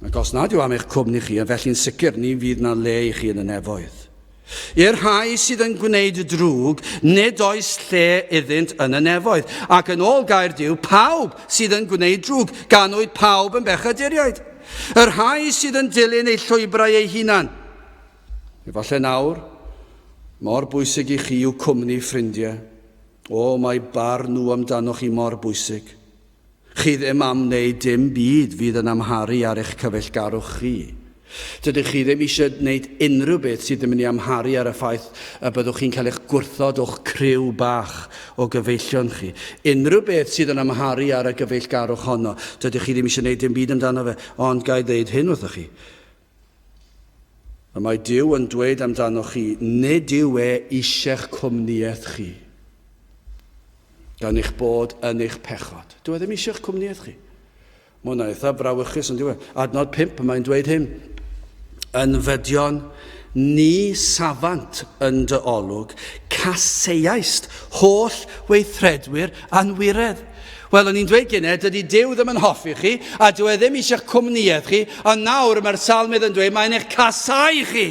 Ac os nad yw am eich cwmni chi, yn felly'n sicr ni fydd na le i chi yn y nefoedd. I'r rhai sydd yn gwneud drwg, nid oes lle iddynt yn y nefoedd. Ac yn ôl gair Duw, pawb sydd yn gwneud drwg, ganwyd pawb yn bechaduriaid. Y rhai sydd yn dilyn eu llwybrau eu hunan. Efallai nawr, mor bwysig i chi yw cwmni ffrindiau. O, mae barn nhw amdanoch chi mor bwysig. Chi ddim am wneud dim byd fydd yn amharu ar eich cyfeillgarwch chi. Dydych chi ddim eisiau gwneud unrhyw beth sydd yn mynd i amharu ar y ffaith y byddwch chi'n cael eich gwrthod o'ch criw bach o gyfeillion chi. Unrhyw beth sydd yn amharu ar y gyfeillgarwch honno, dydych chi ddim eisiau gwneud dim byd amdano fe. Ond ga i ddeud hyn wrthoch chi. Y mae Duw yn dweud amdanoch chi, nid yw e eisiau'ch cwmnïaeth chi, gan eich bod yn eich pechod. Dyw e ddim eisiau'ch cwmnïaeth chi. Mae hwnna eitha brawychus yn diwedd. Adnod 5, mae'n dweud hyn. Yn fydion, ni safant yn dy olwg, caseiaist holl weithredwyr anwiredd. Wel, o'n i'n dweud gynnau, dydy Duw ddim yn hoffi chi, a dyw e ddim eisiau'ch cwmnïaeth chi, a nawr mae'r salmydd yn dweud mae'n eich casau chi.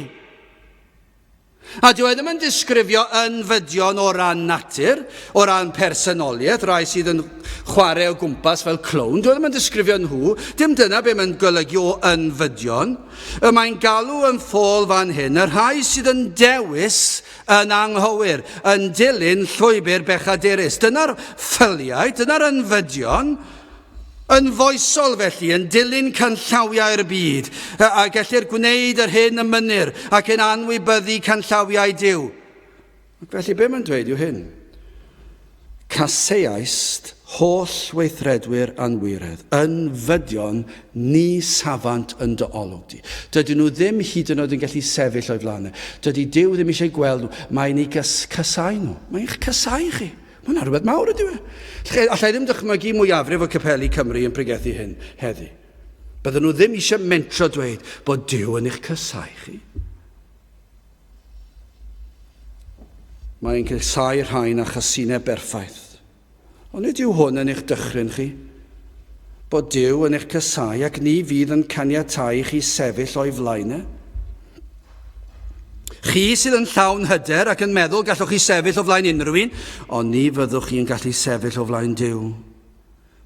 A dyw e ddim yn disgrifio ynfydion o ran natur, o ran personoliaeth, rai sydd yn chwarae o gwmpas fel clown. Dyw e ddim yn disgrifio nhw. Dim dyna be mae'n golygu o ynfydion. Y mae'n galw yn ffôl fan hyn y rhai sydd yn dewis yn anghywir, yn dilyn llwybr bechadurus. Dyna'r ffyliau, dyna'r ynfydion, yn foesol felly, yn dilyn canllawiau'r byd, a gellir gwneud yr hyn y mynir ac yn anwybyddu canllawiau Duw. Ac felly be mae'n dweud yw hyn. Caseaist holl weithredwyr anwiredd, yn fydion ni safant yn dy olwg di. Dydyn nhw ddim hyd yn oed yn gallu sefyll o'i flaen e. Dydy Duw ddim eisiau gweld nhw. Mae'n eu casau nhw. Mae'n eich casau chi. Mae'n rhywbeth mawr ydyw e. Allai ddim dychmygu mwyafrif o capeli Cymru yn pregethu hyn heddi. Bydden nhw ddim eisiau mentro dweud bod Duw yn eich casau chi. Mae'n casáu rhain â chasineb berffaith. Ond nid yw hwn yn eich dychryn chi. Bod Duw yn eich casáu ac ni fydd yn caniatáu i chi sefyll o'i flaen e? Chi sydd yn llawn hyder ac yn meddwl gallwch chi sefyll o flaen unrhyw un, ond ni fyddwch chi'n gallu sefyll o flaen Duw.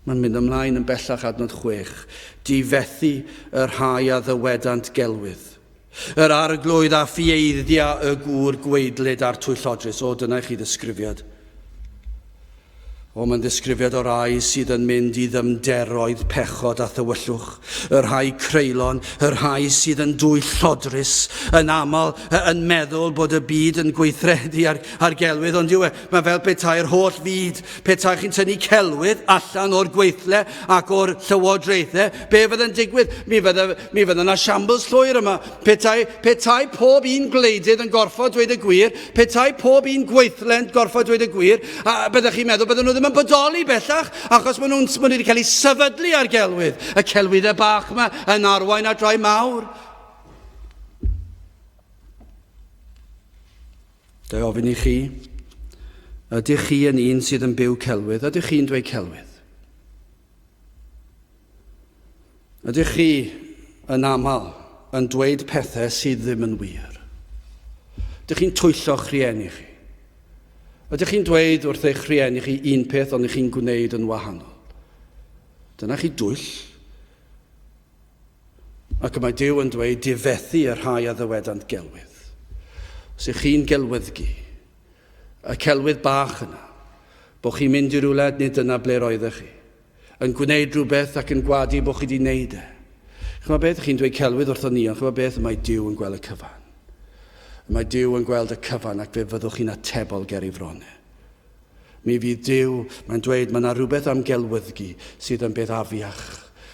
Mae'n mynd ymlaen yn bellach adnod 6. Difethu y rhai a ddywedant gelwydd. Yr arglwydd a ffieiddia y gŵr gwaedlyd a'r twyllodrus. O, dyna i chi ddisgrifiad. O, mae'n ddisgrifiad o rai sydd yn mynd i ddyfnderoedd pechod a thywyllwch, y rhai creulon, y rhai sydd yn dwyllodrus, yn aml yn meddwl bod y byd yn gweithredu ar, ar gelwydd, ond yw e, mae fel petai'r holl fyd, petai chi'n tynnu celwydd allan o'r gweithle ac o'r llywodraethau, be fydd yn digwydd? Mi fydde, mi fydde yna shambles llwyr yma. Petai, petai pob un gwleidydd yn gorfod dweud y gwir, petai pob un gweithle'n gorfod dweud y gwir, a byddech chi'n meddwl bydden nhw ddim yn bodoli bellach, achos maen nhw'n maen nhw wedi cael eu sefydlu ar gelwydd. Y celwyddau bach yma yn arwain at rai mawr. Ga i ofyn i chi, ydych chi yn un sydd yn byw celwydd? Ydych chi'n dweud celwydd? Ydych chi yn aml yn dweud pethau sydd ddim yn wir? Ydych chi'n twyllo'ch rhieni chi? Ydych chi'n dweud wrth eich rhieni chi un peth ond ych chi'n gwneud yn wahanol? Dyna chi dwyll. Ac y mae Duw yn dweud difethu y rhai a ddywedant gelwydd. Os ych chi'n gelwyddgi, y celwydd bach yna, bod chi'n mynd i rywle nid dyna ble roeddech chi, yn gwneud rhywbeth ac yn gwadu bod chi wedi wneud e. Chymod beth, chi'n dweud celwydd wrthon ni, ond chymod beth, mae Duw yn gweld y cyfan. Mae Duw yn gweld y cyfan ac fe fyddwch chi'n atebol ger ei fron e. Mi fydd Duw, mae'n dweud, mae yna rhywbeth am gelwyddgi sydd yn beth afiach.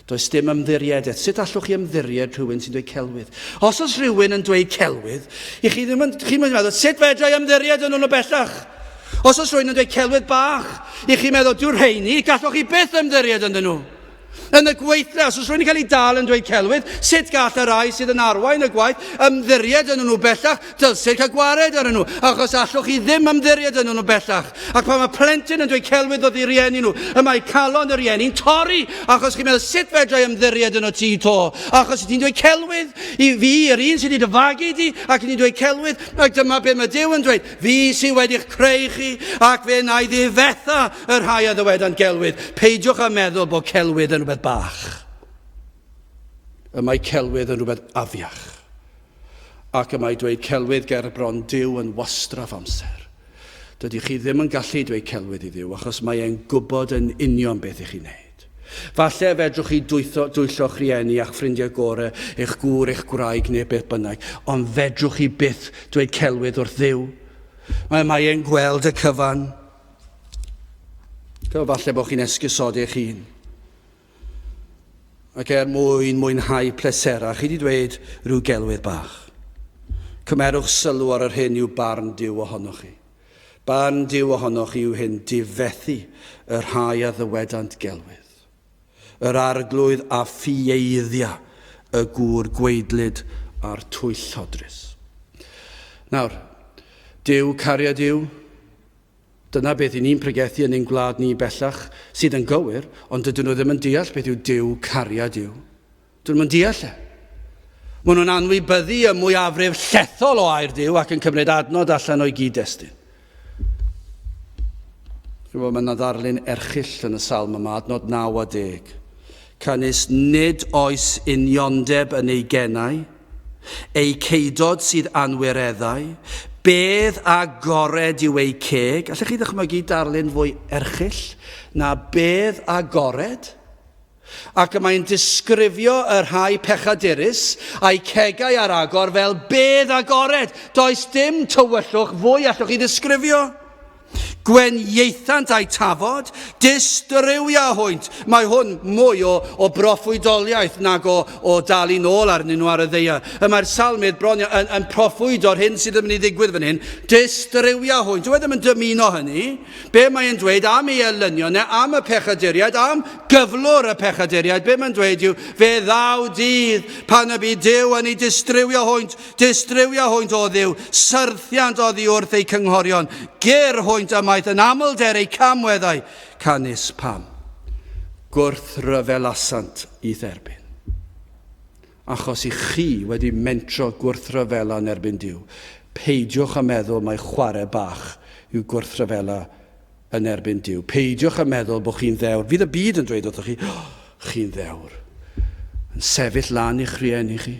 Does dim ymddiriedaeth. Sut allwch chi ymddiried rhywun sy'n dweud celwydd? Os oes rhywun yn dweud celwydd, i chi ddim yn, chi'n meddwl, sut fedra i ymddiried yn nhw bellach? Os oes rhywun yn dweud celwydd bach, i chi'n meddwl, dyw'r rheini, gallwch chi byth ymddiried ynddyn nhw. Yn y gweithle, os oes rhywun yn cael ei dal yn dweud celwydd, sut gall y rhai sydd yn arwain y gwaith ymddiried yn nhw bellach? Dylsir cael gwared arnyn nhw, achos allwch chi ddim ymddiried yn nhw bellach. Ac pan mae plentyn yn dweud celwydd wrth i rieni nhw, y mae calon y rieni'n torri, achos chi'n meddwl, sut fedra i ymddiried yn o ti to? Achos ti'n dweud celwydd i fi, yr un sydd wedi dy fagu di, ac ti'n dweud celwydd, ac dyma beth mae Duw yn dweud, Fi sydd wedi'ch creu chi, ac fe wna i ddifetha y rhai a ddywedant gelwydd. Peidiwch â meddwl bod celwydd yn rhywbeth bach. Y mae celwydd yn rhywbeth afiach. Ac y mae dweud celwydd ger bron Duw yn wastraff amser. Dydych chi ddim yn gallu dweud celwydd i Dduw, achos mae e'n gwybod yn union beth i chi'n neud. Falle fedrwch chi dwytho, dwyllo'ch rhieni a'ch ffrindiau gore, eich gŵr, eich gwraig neu beth bynnag, ond fedrwch chi byth dweud celwydd wrth Dduw. Mae, mae e'n gweld y cyfan. Fel falle bod chi'n esgusodi eich hun. Ac er mwyn mwynhau pleserau, chi wedi dweud rhyw gelwydd bach. Cymerwch sylw ar yr hyn yw barn Duw ohonoch chi. Barn Duw ohonoch chi yw hyn, difethu y rhai a ddywedant gelwydd. Yr arglwydd a ffieiddia y gŵr gwaedlyd a'r twyllodrus. Nawr, Duw cariad yw, dyna beth i ni'n pregethu yn ein gwlad ni bellach, sydd yn gywir, ond dydyn nhw ddim yn deall beth yw Duw cariad yw. Dyn nhw'n deall e. Maen nhw'n anwybyddu y mwyafrif llethol o air Duw ac yn cymryd adnod allan o'i gyd-destun. Chymod, mae yna ddarlun erchyll yn y salm yma, adnod 9 a 10. Canys nid oes uniondeb yn ei genau, eu ceidod sydd anwireddau, bedd agored yw eu ceg. Allech chi ddychmygu darlun fwy erchyll na bedd agored? Ac y mae'n disgrifio y rhai pechadurus a'u cegau ar agor fel bedd agored. Does dim tywyllwch fwy allwch chi ddisgrifio. Gwenieithant a'u tafod, distrywia hwynt. Mae hwn mwy o, o broffwydoliaeth nag o, o dalu nôl arnyn nhw ar y ddaear. Y mae'r salmydd bron yn, yn proffwydo'r hyn sydd yn mynd i ddigwydd fan hyn. Distrywia hwynt. Dyw e ddim yn dymuno hynny. Be mae'n dweud am ei elynion e, am y pechaduriaid, am gyflwr y pechaduriaid, be mae'n dweud yw, fe ddaw dydd pan y bydd Duw yn ei distrywio hwynt, distrywio hwynt o Dduw, syrthiant oddi wrth eu cynghorion, gyr hwynt ymaith yn amlder eu camweddau, canys pam. Gwrthryfelasant i'th erbyn. Achos i chi wedi mentro gwrthryfela yn erbyn Duw, peidiwch â meddwl mai chwarae bach yw gwrthryfela yn erbyn Duw. Peidiwch â meddwl bod chi'n ddewr. Fydd y byd yn dweud wrthych chi, oh, chi'n ddewr. Yn sefyll lan i'ch rhieni chi.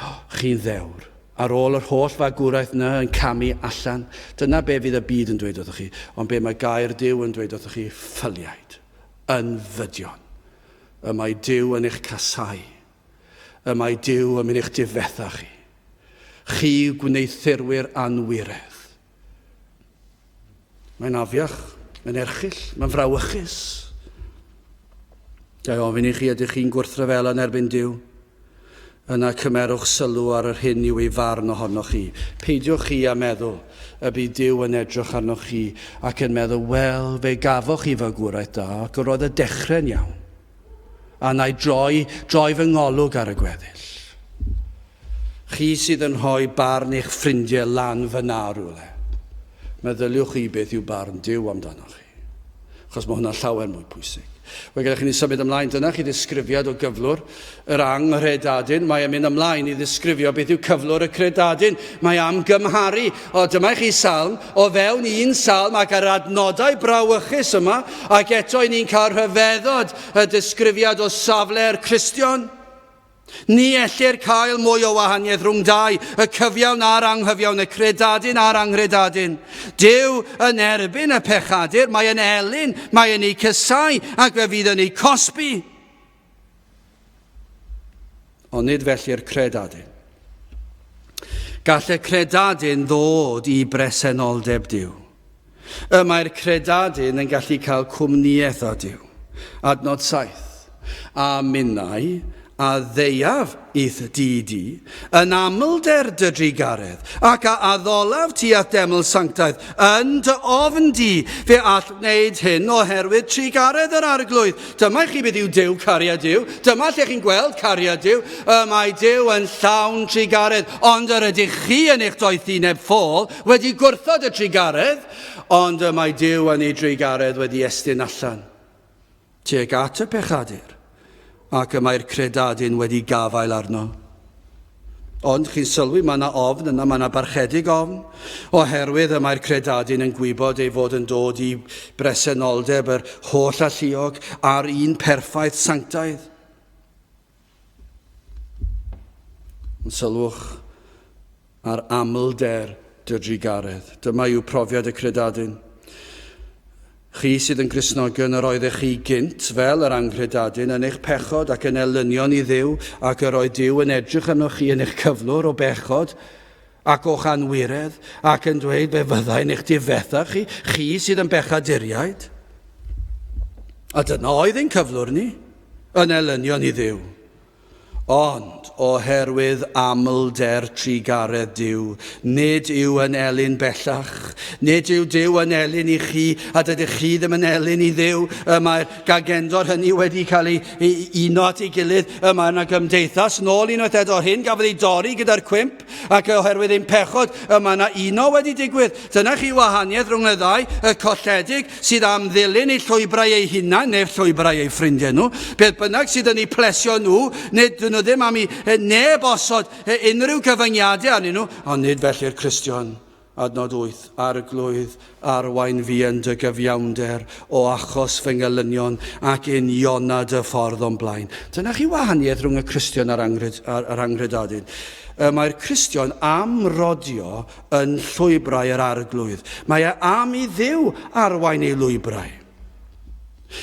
Oh, chi'n ddewr. Ar ôl yr holl fagwraeth 'na yn camu allan, dyna be fydd y byd yn dweud wrthych chi. Ond be mae gair Duw yn dweud wrthych chi, ffyliaid, ynfydion. Y mae Duw yn eich casáu. Y mae Duw yn mynd i'ch difetha chi. Chi gwneuthurwyr anwiredd. Mae'n afiach, mae'n erchyll, mae'n frawychus. Ga i ofyn i chi, ydych chi'n gwrthryfela yn erbyn Duw? Yna cymerwch sylw ar yr hyn yw ei farn ohonoch chi. Peidiwch chi â meddwl y bydd Duw yn edrych arnoch chi ac yn meddwl, wel, fe gafoch chi fagwraeth da ac yr oedd y dechrau'n iawn. A na i droi, droi fy ngolwg ar y gweddill. Chi sydd yn rhoi barn eich ffrindiau lan fyna rhywle. Meddyliwch chi beth yw barn Duw amdanoch chi. Achos mae hwnna'n llawer mwy pwysig. Wel, gyda chi ni symud ymlaen, dyna chi ddisgrifiad o gyflwr yr anghredadun. Mae e'n mynd ymlaen i ddisgrifio beth yw cyflwr y credadun. Mae am gymharu. O, dyma i chi salm, o fewn un salm ac ar adnodau brawychus yma, ac eto i ni'n cael rhyfeddod y disgrifiad o safle'r Cristion. Ni ellir cael mwy o wahaniaeth rhwng dau, y cyfiawn a'r anghyfiawn, y credadun a'r anghredadun. Duw yn erbyn y pechadur, mae yn elyn, mae yn eu cysau, ac fe fydd yn eu cosbi. Ond nid felly'r credadun. Gall y credadun ddod i bresenoldeb Duw. Y mae'r credadun yn gallu cael cwmnïaeth â Duw. Adnod 7. A minnau a ddeuaf i'th dŷ di, yn amlder dy drugaredd, ac a addolaf ti a'th deml sanctaidd, yn dy ofn di, fe all wneud hyn oherwydd trugaredd yr Arglwydd. Dyma i chi beth yw Duw cariad Duw. Dyma lle chi'n gweld cariad Duw. Y mae Duw yn llawn trugaredd, ond yr ydych chi yn eich doethineb ffôl wedi gwrthod y trugaredd, ond y mae Duw yn ei drugaredd wedi estyn allan tuag at y pechadur, ac y mae'r credadun wedi gafael arno. Ond chi'n sylwi, mae yna ofn yna, mae yna barchedig ofn, oherwydd y mae'r credadun yn gwybod ei fod yn dod i bresenoldeb yr holl alluog a'r un perffaith sanctaidd. Ond sylwch ar amlder dy drugaredd. Dyma yw profiad y credadun. Chi sydd yn Gristnogion yr oeddech chi gynt, fel yr anghredadun, yn eich pechod ac yn elynion i Dduw, ac yr oedd Duw yn edrych arnoch chi yn eich cyflwr o bechod ac o'ch anwiredd, ac yn dweud, fe fyddai'n eich difetha chi, chi sydd yn bechaduriaid. A dyna oedd ein cyflwr ni, yn elynion i Dduw. Ond oherwydd amlder trugaredd Duw, nid yw yn elyn bellach. Nid yw Duw yn elyn i chi, a dydych chi ddim yn elyn i Dduw. Y mae'r gagendor hynny wedi cael ei, ei uno at ei gilydd. Y mae yna gymdeithas nôl unwaith eto. Hyn gafodd ei dorri gyda'r cwymp, ac oherwydd ein pechod, y mae yna uno wedi digwydd. Dyna chi wahaniaeth rhwng y ddau, y colledig, sydd am ddilyn eu llwybrau eu hunain neu'r llwybrau eu ffrindiau nhw, beth bynnag sydd yn eu plesio nhw, nid dyn nhw ddim am i neb osod unrhyw gyfyngiadau arnyn nhw, ond nid felly'r Cristion. Adnod 8, Arglwydd, arwain fi yn dy gyfiawnder o achos fy ngelynion ac uniona dy ffordd o'm blaen. Dyna chi wahaniaeth rhwng y Cristion a'r, anghred, a'r, a'r anghredadun. Y mae'r Cristion am rodio yn llwybrau yr Arglwydd. Mae e am i Dduw arwain ei lwybrau.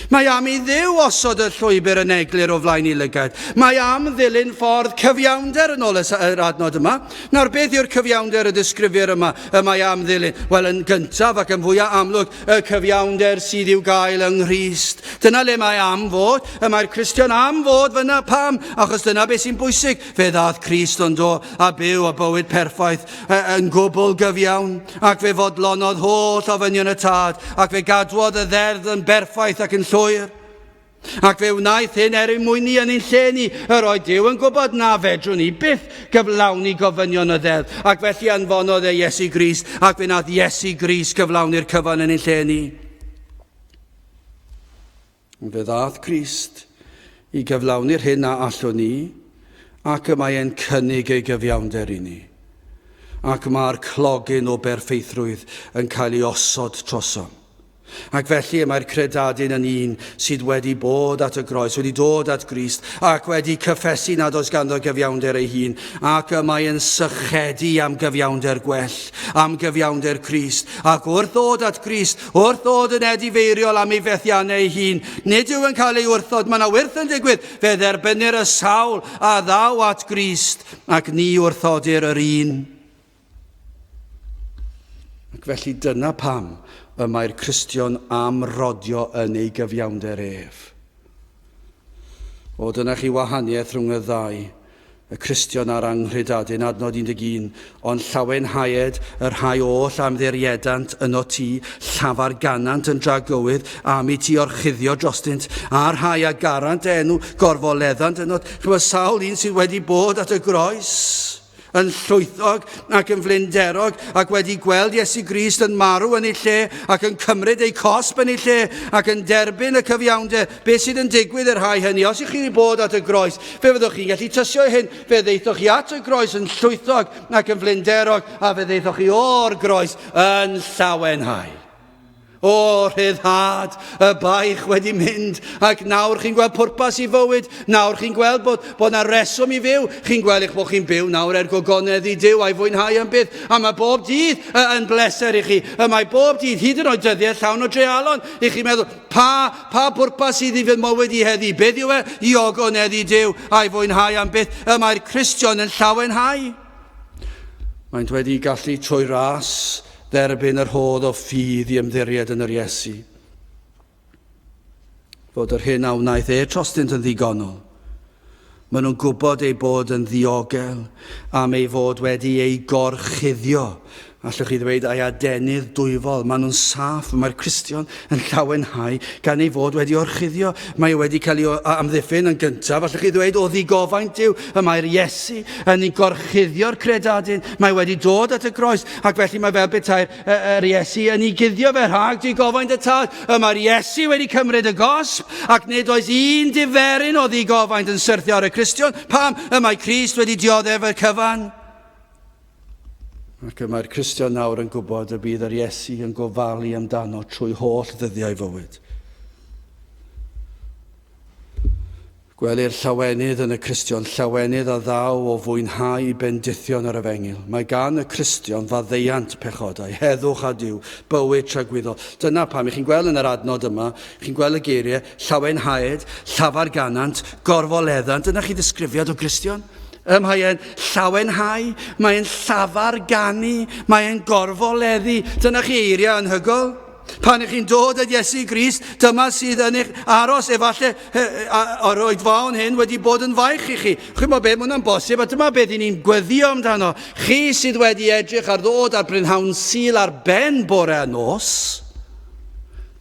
Mae am i Dduw osod y llwybr yn eglur o flaen ei lygaid. Mae am ddilyn ffordd cyfiawnder yn ôl yr adnod yma. Nawr, beth yw'r cyfiawnder y disgrifir yma y mae am ddilyn? Wel, yn gyntaf ac yn fwyaf amlwg, y cyfiawnder sydd i'w gael yng Nghrist. Dyna le mae am fod. Y mae'r Cristion am fod fyna. Pam? Achos dyna beth sy'n bwysig. Fe ddaeth Crist ond o a byw a bywyd perffaith yn gwbl gyfiawn, ac fe fodlonodd holl ofynion y Tad, ac fe gadwodd y ddeddf yn berffaith ac yn llwyr. Ac fe wnaeth hyn er ein mwyn ni yn ein lle ni. Yr oedd Duw yn gwybod na fedrwn ni byth gyflawni gofynion y ddeddf, ac felly anfonodd e Iesu Grist, ac fe wnaeth Iesu Grist gyflawni'r cyfan yn ein lle ni. Fe ddaeth Crist i gyflawni'r hyn na allwn ni, ac y mae e'n cynnig ei gyfiawnder i ni. Ac mae'r clogyn o berffeithrwydd yn cael ei osod trosom. Ac felly y mae'r credadun yn un sydd wedi bod at y groes, wedi dod at Grist, ac wedi cyffesu nad oes ganddo gyfiawnder ei hun, ac y mae yn sychedu am gyfiawnder gwell, am gyfiawnder Crist, ac wrth ddod at Grist, wrth ddod yn edifeiriol am ei fethiannau ei hun, nid yw yn cael ei wrthod, mae yna wyrth yn digwydd, fe dderbynnir y sawl a ddaw at Grist, ac ni wrthodir yr un. Ac felly dyna pam y mae'r Cristion am rodio yn ei gyfiawnder ef. O, dyna chi wahaniaeth rhwng y ddau, y Cristion a'r anghredadun, adnod 11, ond llawenhaed y rhai oll am ddiriedant yno ti, llafar ganant yn dragywydd am i ti orchuddio drostynt, a'r rhai a garant enw gorfoleddant ynot. Chymod, sawl un sydd wedi bod at y groes yn llwythog ac yn flinderog ac wedi gweld Iesu Grist yn marw yn ei lle ac yn cymryd ei cosb yn ei lle ac yn derbyn y cyfiawnder. Beth sydd yn digwydd i'r rhai hynny? Os ych chi wedi bod at y groes, fe fyddwch chi'n gallu tysio hyn. Fe ddeithoch chi at y groes yn llwythog ac yn flinderog a fe ddeithoch chi o'r groes yn llawenhau. O, rhyddhad, y baich wedi mynd, ac nawr chi'n gweld pwrpas i fywyd, nawr chi'n gweld bod, bod na reswm i fyw, chi'n gweld eich bod chi'n byw nawr er gogonedd i Duw a'i fwynhau am byth, a mae bob dydd yn bleser i chi, y mae bob dydd, hyd yn oed dyddiau llawn o dreialon, i chi'n meddwl, pa, pa bwrpas sydd i fy mywyd i heddi, beth yw e? I ogonedd i Duw a'i fwynhau am byth, y mae'r Cristion yn llawenhau. Maent wedi gallu trwy ras dderbyn yr rhodd o ffydd i ymddiried yn yr Iesu. Fod yr hyn a wnaeth e trostynt yn ddigonol. Maen nhw'n gwybod ei bod yn ddiogel am ei fod wedi ei gorchuddio Allwch chi ddweud ai adenydd dwyfol? Maen nhw'n saff, mae'r Cristion yn llawenhau gan ei fod wedi orchuddio. Mae e wedi cael ei amddiffyn yn gyntaf. Allwch chi ddweud o ddigofaint Duw, y mae'r Iesu yn ei gorchuddio'r credadun. Mae wedi dod at y groes, ac felly mae fel petai'r yr Iesu yn ei guddio fe rhag digofaint y Tad. Y mae'r Iesu wedi cymryd y gosb, ac nid oes un diferyn o ddigofaint yn syrthio ar y Cristion. Pam? Y mae Crist wedi dioddef y cyfan. Ac y mae'r Cristion nawr yn gwybod y bydd yr Iesu yn gofalu amdano trwy holl ddyddiau fywyd. Gwelir llawenydd yn y Cristion, llawenydd a ddaw o fwynhau bendithion yr Efengyl. Mae gan y Cristion faddeuant pechodau, heddwch â Duw, bywyd tragwyddol. Dyna pam, i chi'n gweld yn yr adnod yma, chi'n gweld y geiriau, llawenhaed, llafarganant, gorfoleddant. Dyna chi ddisgrifiad o Gristion. Y mae e'n llawenhau, mae e'n llafar ganu, mae e'n gorfoleddu. Dyna chi eiriau anhygol. Pan ych chi'n dod at Iesu Grist, dyma sydd yn eich aros, efallai o'r oedfaon hyn wedi bod yn faich i chi. Chi'n bod beth, mae hwnna'n bosib, a dyma beth i ni'n gweddio amdano. Chi sydd wedi edrych ar ddod ar brynhawn Sul ar ben bore a nos,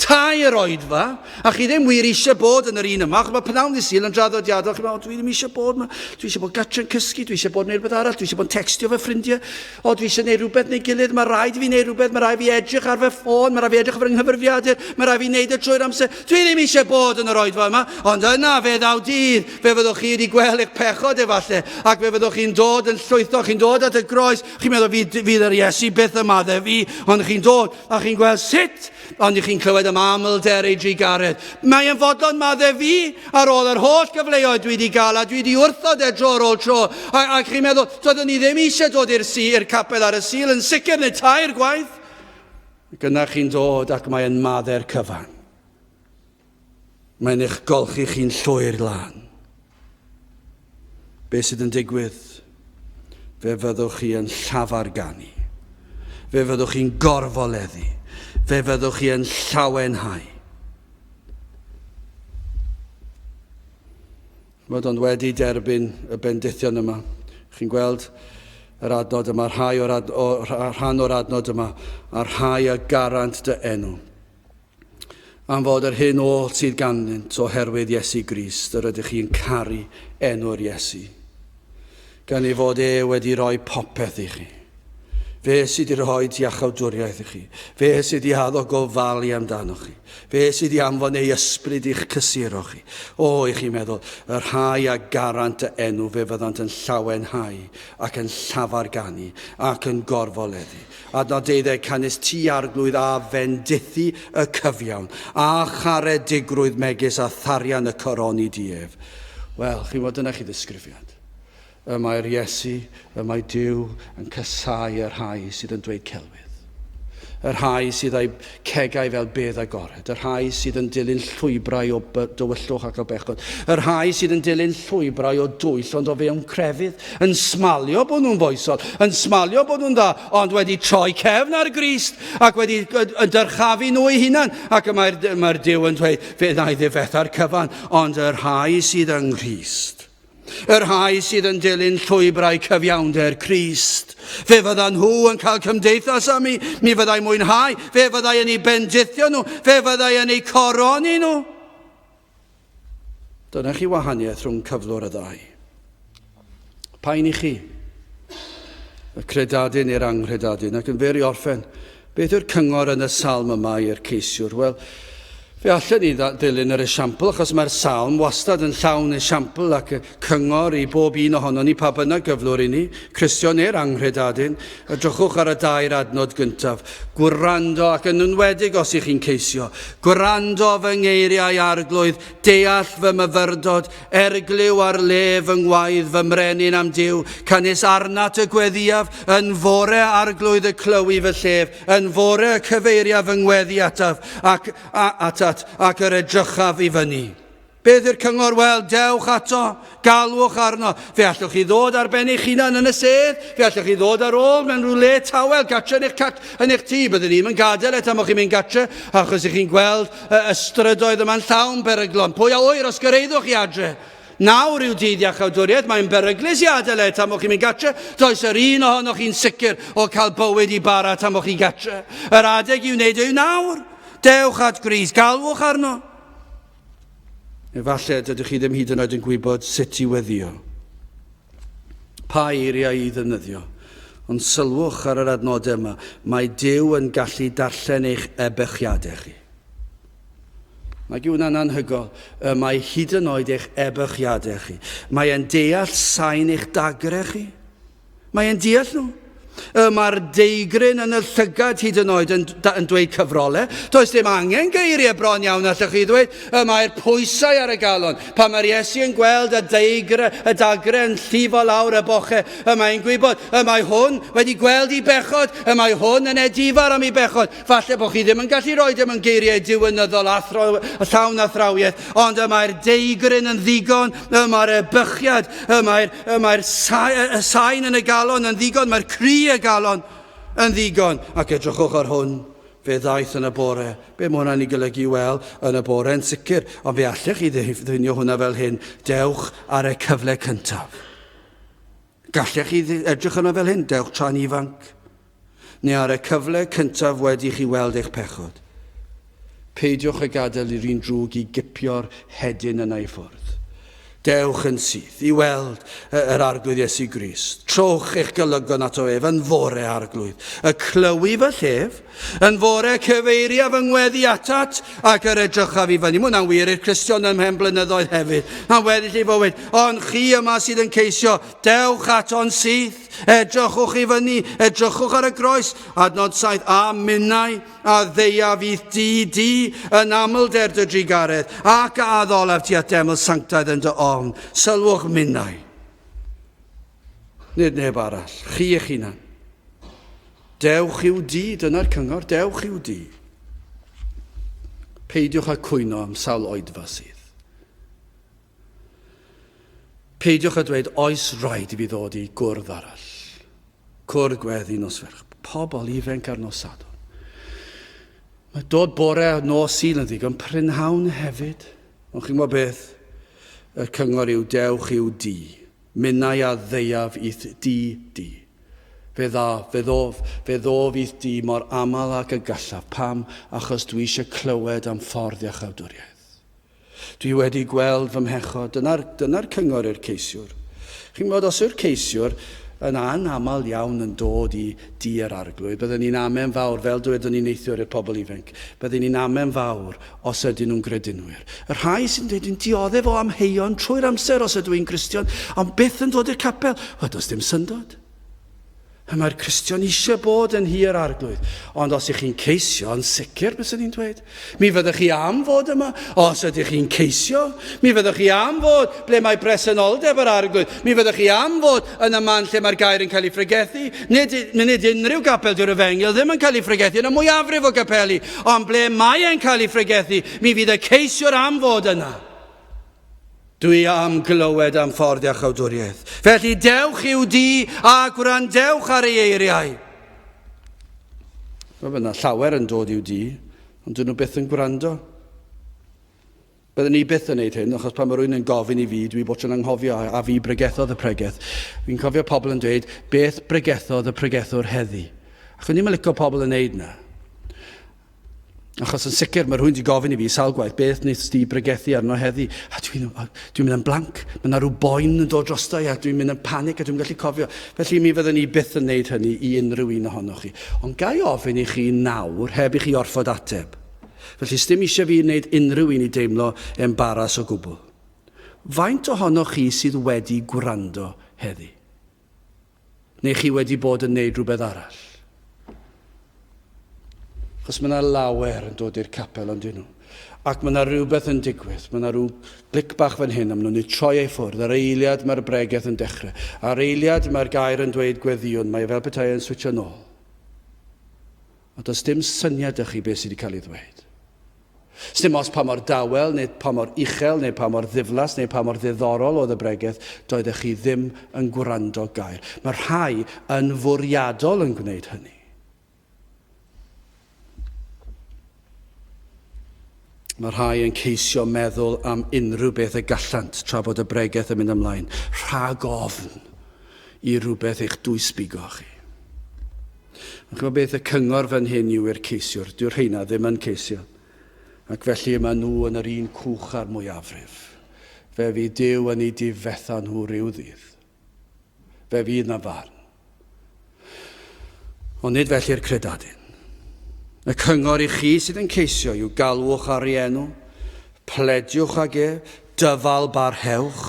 tair oedfa, a chi ddim wir eisiau bod yn yr un yma, achos mae pnawn dydd Sul yn draddodiadol, chi'n meddwl, dwi ddim eisiau bod yma, dwi eisiau bod gartre yn cysgu, dwi eisiau bod yn rhywbeth arall, dwi eisiau bod yn textio fy ffrindiau, o, dwi eisiau gwneud rhywbeth neu gilydd, mae rhaid i fi wneud rhywbeth, mae rhaid i fi edrych ar fy ffôn, mae rhaid i fi edrych ar fy nghyfrifiadur, mae rhaid i fi wneud y trwy'r amser, dwi ddim eisiau bod yn yr oedfa yma, ond yna fe ddaw dydd, fe fyddwch chi wedi gweld eich pechod efallai, ac fe fyddwch chi'n dod yn llwytho, chi'n dod at y groes, chi'n meddwl, fydd, fydd yr Iesu byth yma dde fi, ond chi'n dod a chi'n gweld sut, ond i chi'n clywed am amlder ei drugaredd. Mae e'n fodlon maddau fi ar ôl yr holl gyfleoedd dwi wedi gael a dwi wedi wrthod e dro ar ôl tro. A, a chi'n meddwl, doeddwn ni ddim eisiau dod i'r si, i'r capel ar y Sul yn sicr neu tair gwaith. Ac yna chi'n dod ac mae'n maddau'r cyfan. Mae'n eich golchi chi'n llwyr lân. Be sydd yn digwydd? Fe fyddwch chi yn llafar ganu. Fe fyddwch chi'n gorfoleddu. Fe fyddwch chi yn llawenhau. Bod ond wedi derbyn y bendithion yma. Chi'n gweld yr adnod yma, rhai o'r ad, o, rhan o'r adnod yma, a rhai a garant dy enw. Am fod yr hyn oll sydd ganddynt oherwydd Iesu Grist, yr ydych chi'n caru enw'r Iesu. Gan ei fod e wedi rhoi popeth i chi. Fe sydd wedi rhoi iachawdwriaeth i chi. Fe sydd wedi addo gofalu amdanoch chi. Fe sydd wedi anfon ei ysbryd i'ch cysuro chi. O, i chi'n meddwl, y rhai a garant y enw fe fyddant yn llawenhau ac yn llafarganu ac yn gorfoleddu. Adnod 12, canys ti arglwydd a fendithu y cyfiawn, a charedigrwydd megis a tharian y coroni di ef. Wel, chi'n gwybod, dyna chi ddisgrifiad. Y mae'r Iesu, y mae Duw yn casáu y rhai sydd yn dweud celwydd. Y rhai sydd â'u cegau fel bedd agored, y rhai sydd yn dilyn llwybrau o dywyllwch ac o bechod, y rhai sydd yn dilyn llwybrau o dwyll ond o fewn crefydd, yn smalio bod nhw'n foesol, yn smalio bod nhw'n dda, ond wedi troi cefn ar Grist ac wedi yn dyrchafu nhw eu hunan, ac y mae'r mae Duw yn dweud, fe wna i ddifetha'r cyfan, ond y rhai sydd yng Nghrist. Y rhai sydd yn dilyn llwybrau cyfiawnder Crist. Fe fyddan nhw yn cael cymdeithas â mi, mi fyddai mwynhau, fe fyddai yn eu bendithio nhw, fe fyddai yn eu coroni nhw. Dyna chi wahaniaeth rhwng cyflwr y ddau. Pa'n i chi? Y credadun neu'r anghredadun, ac yn fyr i orffen, Beth yw'r cyngor yn y salm yma i'r ceisiwr? Wel, fe allen ni ddilyn yr esiampl, achos mae'r salm wastad yn llawn esiampl ac cyngor i bob un ohonon ni, pa bynnag gyflwr i ni, Cristion neu'r anghredadun. Edrychwch ar y dair adnod gyntaf. Gwrando, ac yn enwedig os ych chi'n ceisio. Gwrando fy ngeiriau arglwydd, deall fy myfyrdod, Erglyw ar le fy ngwaedd, fy mrenin am Duw, canys arnat y gweddïaf, yn fore arglwydd y clywi fy llef, yn fore y cyfeiriaf fy ngweddi ataf, ac, a, atat, ac yr edrychaf i fyny. Beth yw'r cyngor? Wel, dewch ato, galwch arno. Fe allwch chi ddod ar ben eich hunan yn y sedd, fe allwch chi ddod ar ôl mewn rhyw le tawel, gatre yn eich, cat, yn eich tŷ. Byddwn ni'n gadael e tan bod chi'n mynd gatre, achos ych chi'n gweld y, y strydoedd yma'n llawn beryglon. Pwy a ŵyr os gyraeddwch chi adre? Nawr yw dydd iachawdwriaeth, mae'n beryglus i adael e tan bod chi'n mynd gatre. Does yr un ohonoch chi'n sicr o cael bywyd i bara tan bod chi'n gatre. Yr adeg i'w wneud yw nawr. Dewch at Grist, galwch arno. Efallai dydych chi ddim hyd yn oed yn gwybod sut i weddio. Pa eiriau i ddefnyddio. Ond sylwch ar yr adnodau yma, mae Duw yn gallu darllen eich ebychiadau chi. Mae hwnna'n anhygoel. Y mae hyd yn oed eich ebychiadau chi. Mae e'n deall sain eich dagrau chi. Mae e'n deall nhw. Y mae'r deigryn yn y llygad hyd yn oed yn, yn dweud cyfrolau. Does dim angen geiriau bron iawn allwch chi ddweud. Y mae'r pwysau ar y galon. Pan mae'r Iesu yn gweld y deigre, y dagre yn llifo lawr y boche, y mae'n gwybod, y mae hwn wedi gweld i bechod, y mae hwn yn edifar am ei bechod. Falle bod chi ddim yn gallu rhoi dim yn geiriau diwynyddol athro, llawn athrawiaeth, ond y mae'r deigryn yn ddigon, y mae'r ebychiad, y mae'r, y mae'r y sain yn y galon yn ddigon, mae'r cri y galon yn ddigon. Ac edrychwch ar hwn, fe ddaeth yn y bore. Be mae hwnna'n ei golygu? Wel, yn y bore yn sicr, ond fe allech chi ddiffinio hwnna fel hyn, dewch ar y cyfle cyntaf. Gallech chi edrych yna fel hyn, dewch tra'n ifanc. Neu ar y cyfle cyntaf wedi chi weld eich pechod. Peidiwch â gadael i'r un drwg i gipio'r hedyn yna i ffwrdd. Dewch yn syth i weld yr Arglwydd Iesu Grist. Trowch eich golygon ato ef yn fore, Arglwydd. Y clywi fy llef, yn fore cyfeiria fy ngweddi atat, ac yr edrychaf i fyny. Mae hwnna'n wir i'r Cristion ym mhen blynyddoedd hefyd. Am weddill ei fywyd. Ond chi yma sydd yn ceisio, dewch ato'n syth. Edrychwch i fyny, edrychwch ar y groes, adnod 7, a minnau a ddeuaf i'th di di yn amlder dy drugaredd, ac a addolaf ti at deml sanctaidd yn dy ofn. Sylwch minnau. Nid neb arall, chi eich hunan. Dewch i'w di, dyna'r cyngor, dewch i'w di. Peidiwch â cwyno am sawl oedfa sydd. Peidiwch â dweud, oes rhaid i fi ddod i gwrdd arall. Cwrdd gweddi nos ferch. Pobl ifanc ar nos Sadwrn. Mae dod bore a nos Sul yn ddigon, prynhawn hefyd. Ond chi'n gwybod beth? Y cyngor yw dewch i'w di. Minnau a ddeuaf i'th di di. Fe dda, fe ddof, fe ddof i'th di mor aml ag y gallaf. Pam? Achos dwi eisiau clywed am ffordd iachawdwriaeth. Dwi wedi gweld fy mhechod. Dyna'r dyna cyngor i'r ceisiwr. Chi'n gwybod, os yw'r ceisiwr yn anaml iawn yn dod i dŷ yr Arglwydd. Bydden ni'n amen fawr, fel dywedon ni neithiwr i'r pobl ifanc, bydden ni'n amen fawr os ydyn nhw'n gredinwyr. Y rhai sy'n dweud, dwi'n dioddef o amheuon trwy'r amser os ydw i'n Gristion, ond byth yn dod i'r capel. Wel, does dim syndod. A mae'r Cristion eisiau bod yn nhŷ yr Arglwydd. Ond os ych chi'n ceisio, yn sicr, byswn i'n dweud, mi fyddwch chi am fod yma. Os ydych chi'n ceisio, mi fyddwch chi am fod ble mae presenoldeb yr Arglwydd. Mi fyddwch chi am fod yn y man lle mae'r gair yn cael ei phregethu. Nid, nid unrhyw gapel dyw'r efengyl ddim yn cael ei phregethu yn y mwyafrif o gapeli, ond ble mae e'n cael ei phregethu, mi fydd y ceisiwr am fod yna. Dwi am glywed am ffordd iachawdwriaeth. Felly dewch i'w dŷ a gwrandewch ar ei eiriau. Mae yna llawer yn dod i'w dŷ, ond dyn nhw byth yn gwrando. Byddwn ni byth yn gwneud hyn, achos pan mae rhywun yn gofyn i fi, dwi bod yn anghofio a, a fi bregethodd y pregeth. Fi'n cofio pobl yn dweud, beth bregethodd y pregethwr heddi? Ac o'n i'n licio pobl yn neud na. Achos yn sicr mae rhywun wedi gofyn i fi sawl gwaith, beth wnes di bregethu arno heddi? A dwi'n dwi mynd yn blanc, mae yna rhyw boen yn dod drosto i a dwi'n mynd yn panic a dwi'n gallu cofio. Felly mi fyddwn ni byth yn neud hynny i unrhyw un ohonoch chi. Ond ga i ofyn i chi nawr, heb i chi orfod ateb. Felly sdim eisiau fi wneud unrhyw un i deimlo embaras o gwbl. Faint ohonoch chi sydd wedi gwrando heddi? Neu chi wedi bod yn neud rhywbeth arall? Achos mae yna lawer yn dod i'r capel ond nhw. Ac mae yna rhywbeth yn digwydd. Mae yna rhyw glic bach fan hyn a maen nhw'n ei troi ei ffwrdd. Ar eiliad mae'r bregeth yn dechrau. Ar eiliad mae'r gair yn dweud gweddïwn. Mae e fel petai e'n switio nôl. A does dim syniad â chi beth sydd wedi cael ei ddweud. Sdim ots pa mor dawel, neu pa mor uchel, neu pa mor ddiflas, neu pa mor ddiddorol oedd y bregeth, doeddech chi ddim yn gwrando gair. Mae rhai yn fwriadol yn gwneud hynny. Mae rhai yn ceisio meddwl am unrhyw beth y gallant tra bod y bregeth yn mynd ymlaen, rhag ofn i rywbeth eich dwysbigo chi. Ond chimod beth, y cyngor fan hyn yw i'r ceisiwr, dyw'r rheina ddim yn ceisio. Ac felly y maen nhw yn yr un cwch â'r mwyafrif. Fe fydd Duw yn eu difetha nhw ryw ddydd. Fe fydd na farn. Ond nid felly'r credadun. Y cyngor i chi sydd yn ceisio yw galwch ar ei enw, plediwch ag e, dyfal barhewch.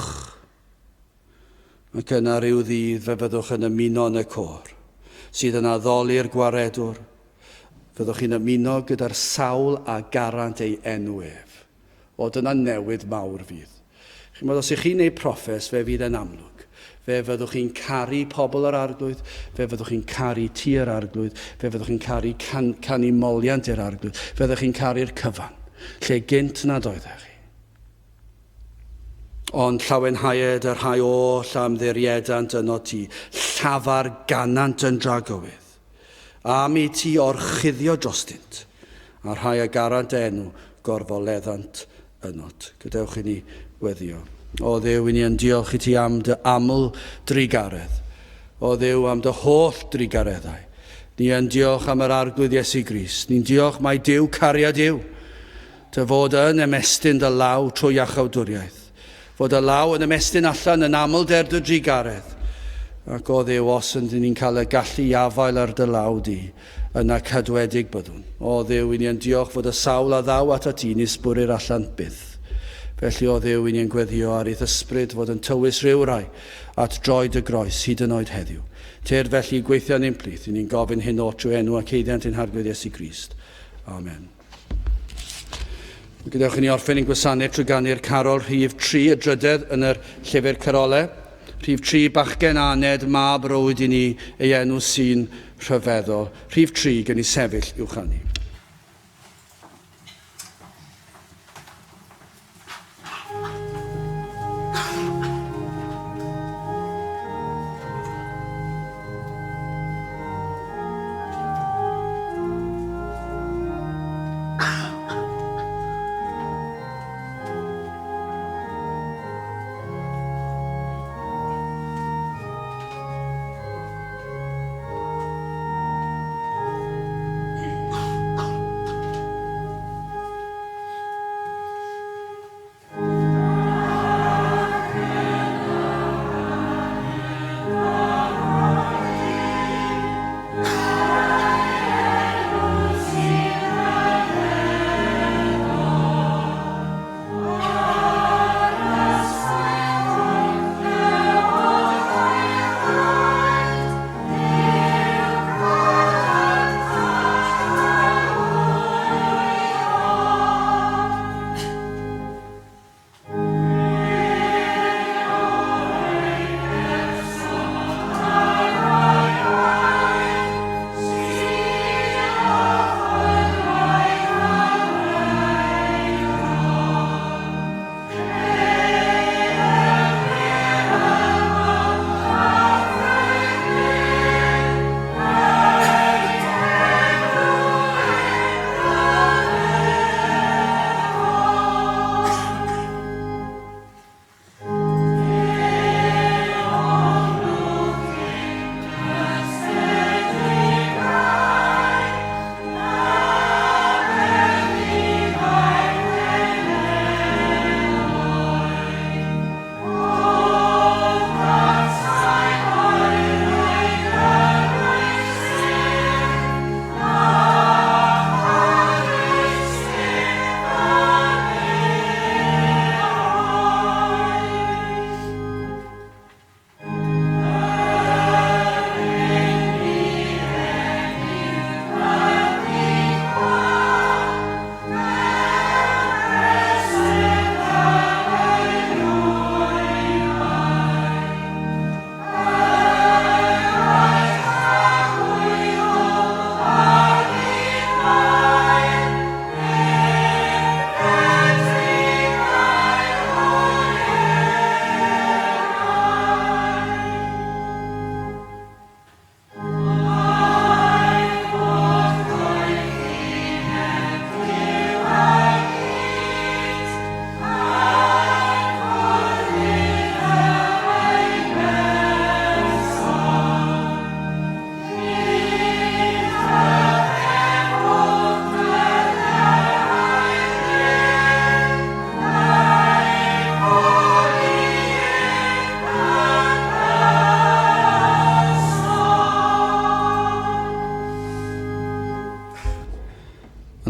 Ac yna ryw ddydd fe fyddwch yn ymuno yn y côr sydd yn addoli'r Gwaredwr. Fyddwch chi'n ymuno gyda'r sawl a garant ei enw ef. O, dyna newid mawr fydd. Chimod, os ych chi'n neud proffes, fe fydd e'n amlwg. Fe fyddwch chi'n caru pobl yr Arglwydd, fe fyddwch chi'n caru tŷ yr Arglwydd, fe fyddwch chi'n caru can, canu moliant i'r Arglwydd, fe fyddwch chi'n caru'r cyfan, lle gynt nad oeddech chi. Ond llawenhaed y rhai oll a ymddiriedant ynot ti, llafar ganant yn dragywydd, am i ti orchuddio drostynt, a'r rhai a garant dy enw gorfoleddant ynot. Gadewch i ni weddio. O Dduw, i ni yn diolch i ti am dy aml drugaredd. O Dduw, am dy holl drugareddau. Ni yn diolch am yr Arglwydd Iesu Grist. Ni'n diolch mai Duw cariad yw. Dy fod yn ymestyn dy law trwy iachawdwriaeth. Fod dy law yn ymestyn allan yn amlder dy drugaredd. Ac o Dduw, os ydyn ni'n cael y gallu i afael ar dy law di, yna cadwedig byddwn. O Dduw, i ni yn diolch fod y sawl a ddaw atat ti nis bwrir allan byth. Felly, o Dduw, i ni yn gweddïo ar i'th ysbryd fod yn tywys rhyw rai at droed y groes, hyd yn oed heddiw. Tyrd felly i gweithio yn ein plith, i ni'n gofyn hyn oll trwy enw ac haeddiant ein Harglwydd Iesu Grist. Amen. Gadewch i ni orffen ein gwasanaeth trwy ganu'r carol rhif 3, y drydedd yn yr llyfr carolau. Rhif 3, bachgen aned, mab rowyd i ni, ei enw sy'n rhyfeddol. Rhif 3, gen i sefyll i'w chanu.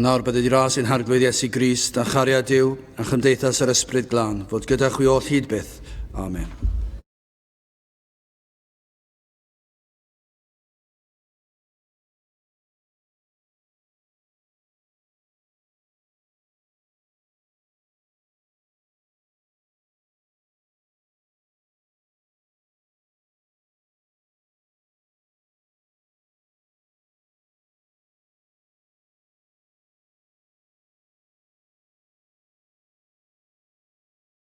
A nawr bydded i ras ein Harglwydd Iesu Grist a chariad Duw a chymdeithas yr Ysbryd Glân fod gyda chwi oll hyd byth. Amen.